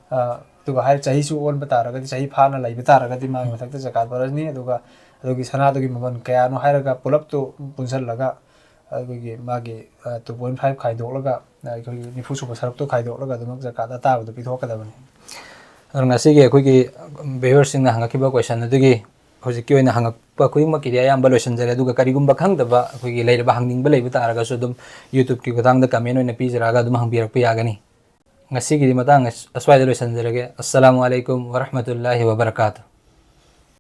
ꯑ, ꯑꯗꯨꯒ ꯍꯥꯏꯔ ꯆꯍꯤꯁꯨ ꯑꯣꯟꯕ ꯇꯥꯔꯒꯗꯤ, ꯆꯍꯤ ꯐꯥꯅ ꯂꯩꯕ ꯇꯥꯔꯒꯗꯤ ꯃꯥꯒꯤ ꯃꯊꯛꯇ ꯖꯀꯥꯠ ꯐꯔꯖꯅꯤ꯫ ꯑꯗꯨꯒ ꯑꯗꯨꯒꯤ ꯁꯅꯥꯗꯨꯒꯤ ꯃꯃꯜ ꯀꯌꯥꯅꯣ ꯍꯥꯏꯔꯒ ꯄꯨꯂꯞꯇꯨ ꯄꯨꯟꯁꯤꯜꯂꯒ ꯑꯩꯈꯣꯏꯒꯤ ꯃꯥꯒꯤ, ꯑ, two point five ꯈꯥꯏꯗꯣꯛꯂꯒ, ꯑ, ꯑꯩꯈꯣꯏꯒꯤ ꯅꯤꯐꯨ ꯁꯨꯕ ꯁꯔꯨꯛꯇꯣ ꯈꯥꯏꯗꯣꯛꯂꯒ ꯑꯗꯨꯃꯛ ꯖꯀꯥꯠ ꯑꯇꯥꯕꯗꯨ ꯄꯤꯊꯣꯛꯀꯗꯕꯅꯤ꯫ ꯑꯗꯨꯅ ꯉꯁꯤꯒꯤ ꯑꯩꯈꯣꯏꯒꯤ viewers ꯁꯤꯡꯅ ꯍꯪꯉꯛꯈꯤꯕ question ꯑꯗꯨꯒꯤ ꯍꯧꯖꯤꯛꯀꯤ ꯑꯣꯏꯅ ꯍꯪꯉꯛꯄ ꯈꯨꯗꯤꯡꯃꯛꯀꯤꯗꯤ ꯑꯌꯥꯝꯕ ꯂꯣꯏꯁꯤꯟꯖꯔꯦ꯫ ꯑꯗꯨꯒ ꯀꯔꯤꯒꯨꯝꯕ ꯈꯪꯗꯕ ꯑꯩꯈꯣꯏꯒꯤ ꯂꯩꯔꯕ ꯍꯪꯅꯤꯡꯕ ꯂꯩꯕ ꯇꯥꯔꯒꯁꯨ ꯑꯗꯨꯝ YouTube ꯀꯤ ꯈꯨꯊꯥꯡꯗ comment ꯑꯣꯏꯅ ꯄꯤꯖꯔꯛꯑꯒ ꯑꯗꯨꯝ ꯍꯪꯕꯤꯔꯛꯄ ꯌꯥꯒꯅꯤ꯫ ꯉꯁꯤꯒꯤꯗꯤ ꯃꯇꯥꯡ ꯑꯁ-, ꯑꯁ꯭ꯋꯥꯏꯗ ꯂꯣꯏꯁꯤꯟꯖꯔꯒꯦ꯫ ꯑꯁꯁꯂꯥꯃꯨ ꯑꯂꯩꯀꯨꯝ ꯋꯔꯍꯃꯇꯨꯜꯂꯥꯍꯤ ꯋꯕꯔꯀꯥꯇꯨꯍ꯫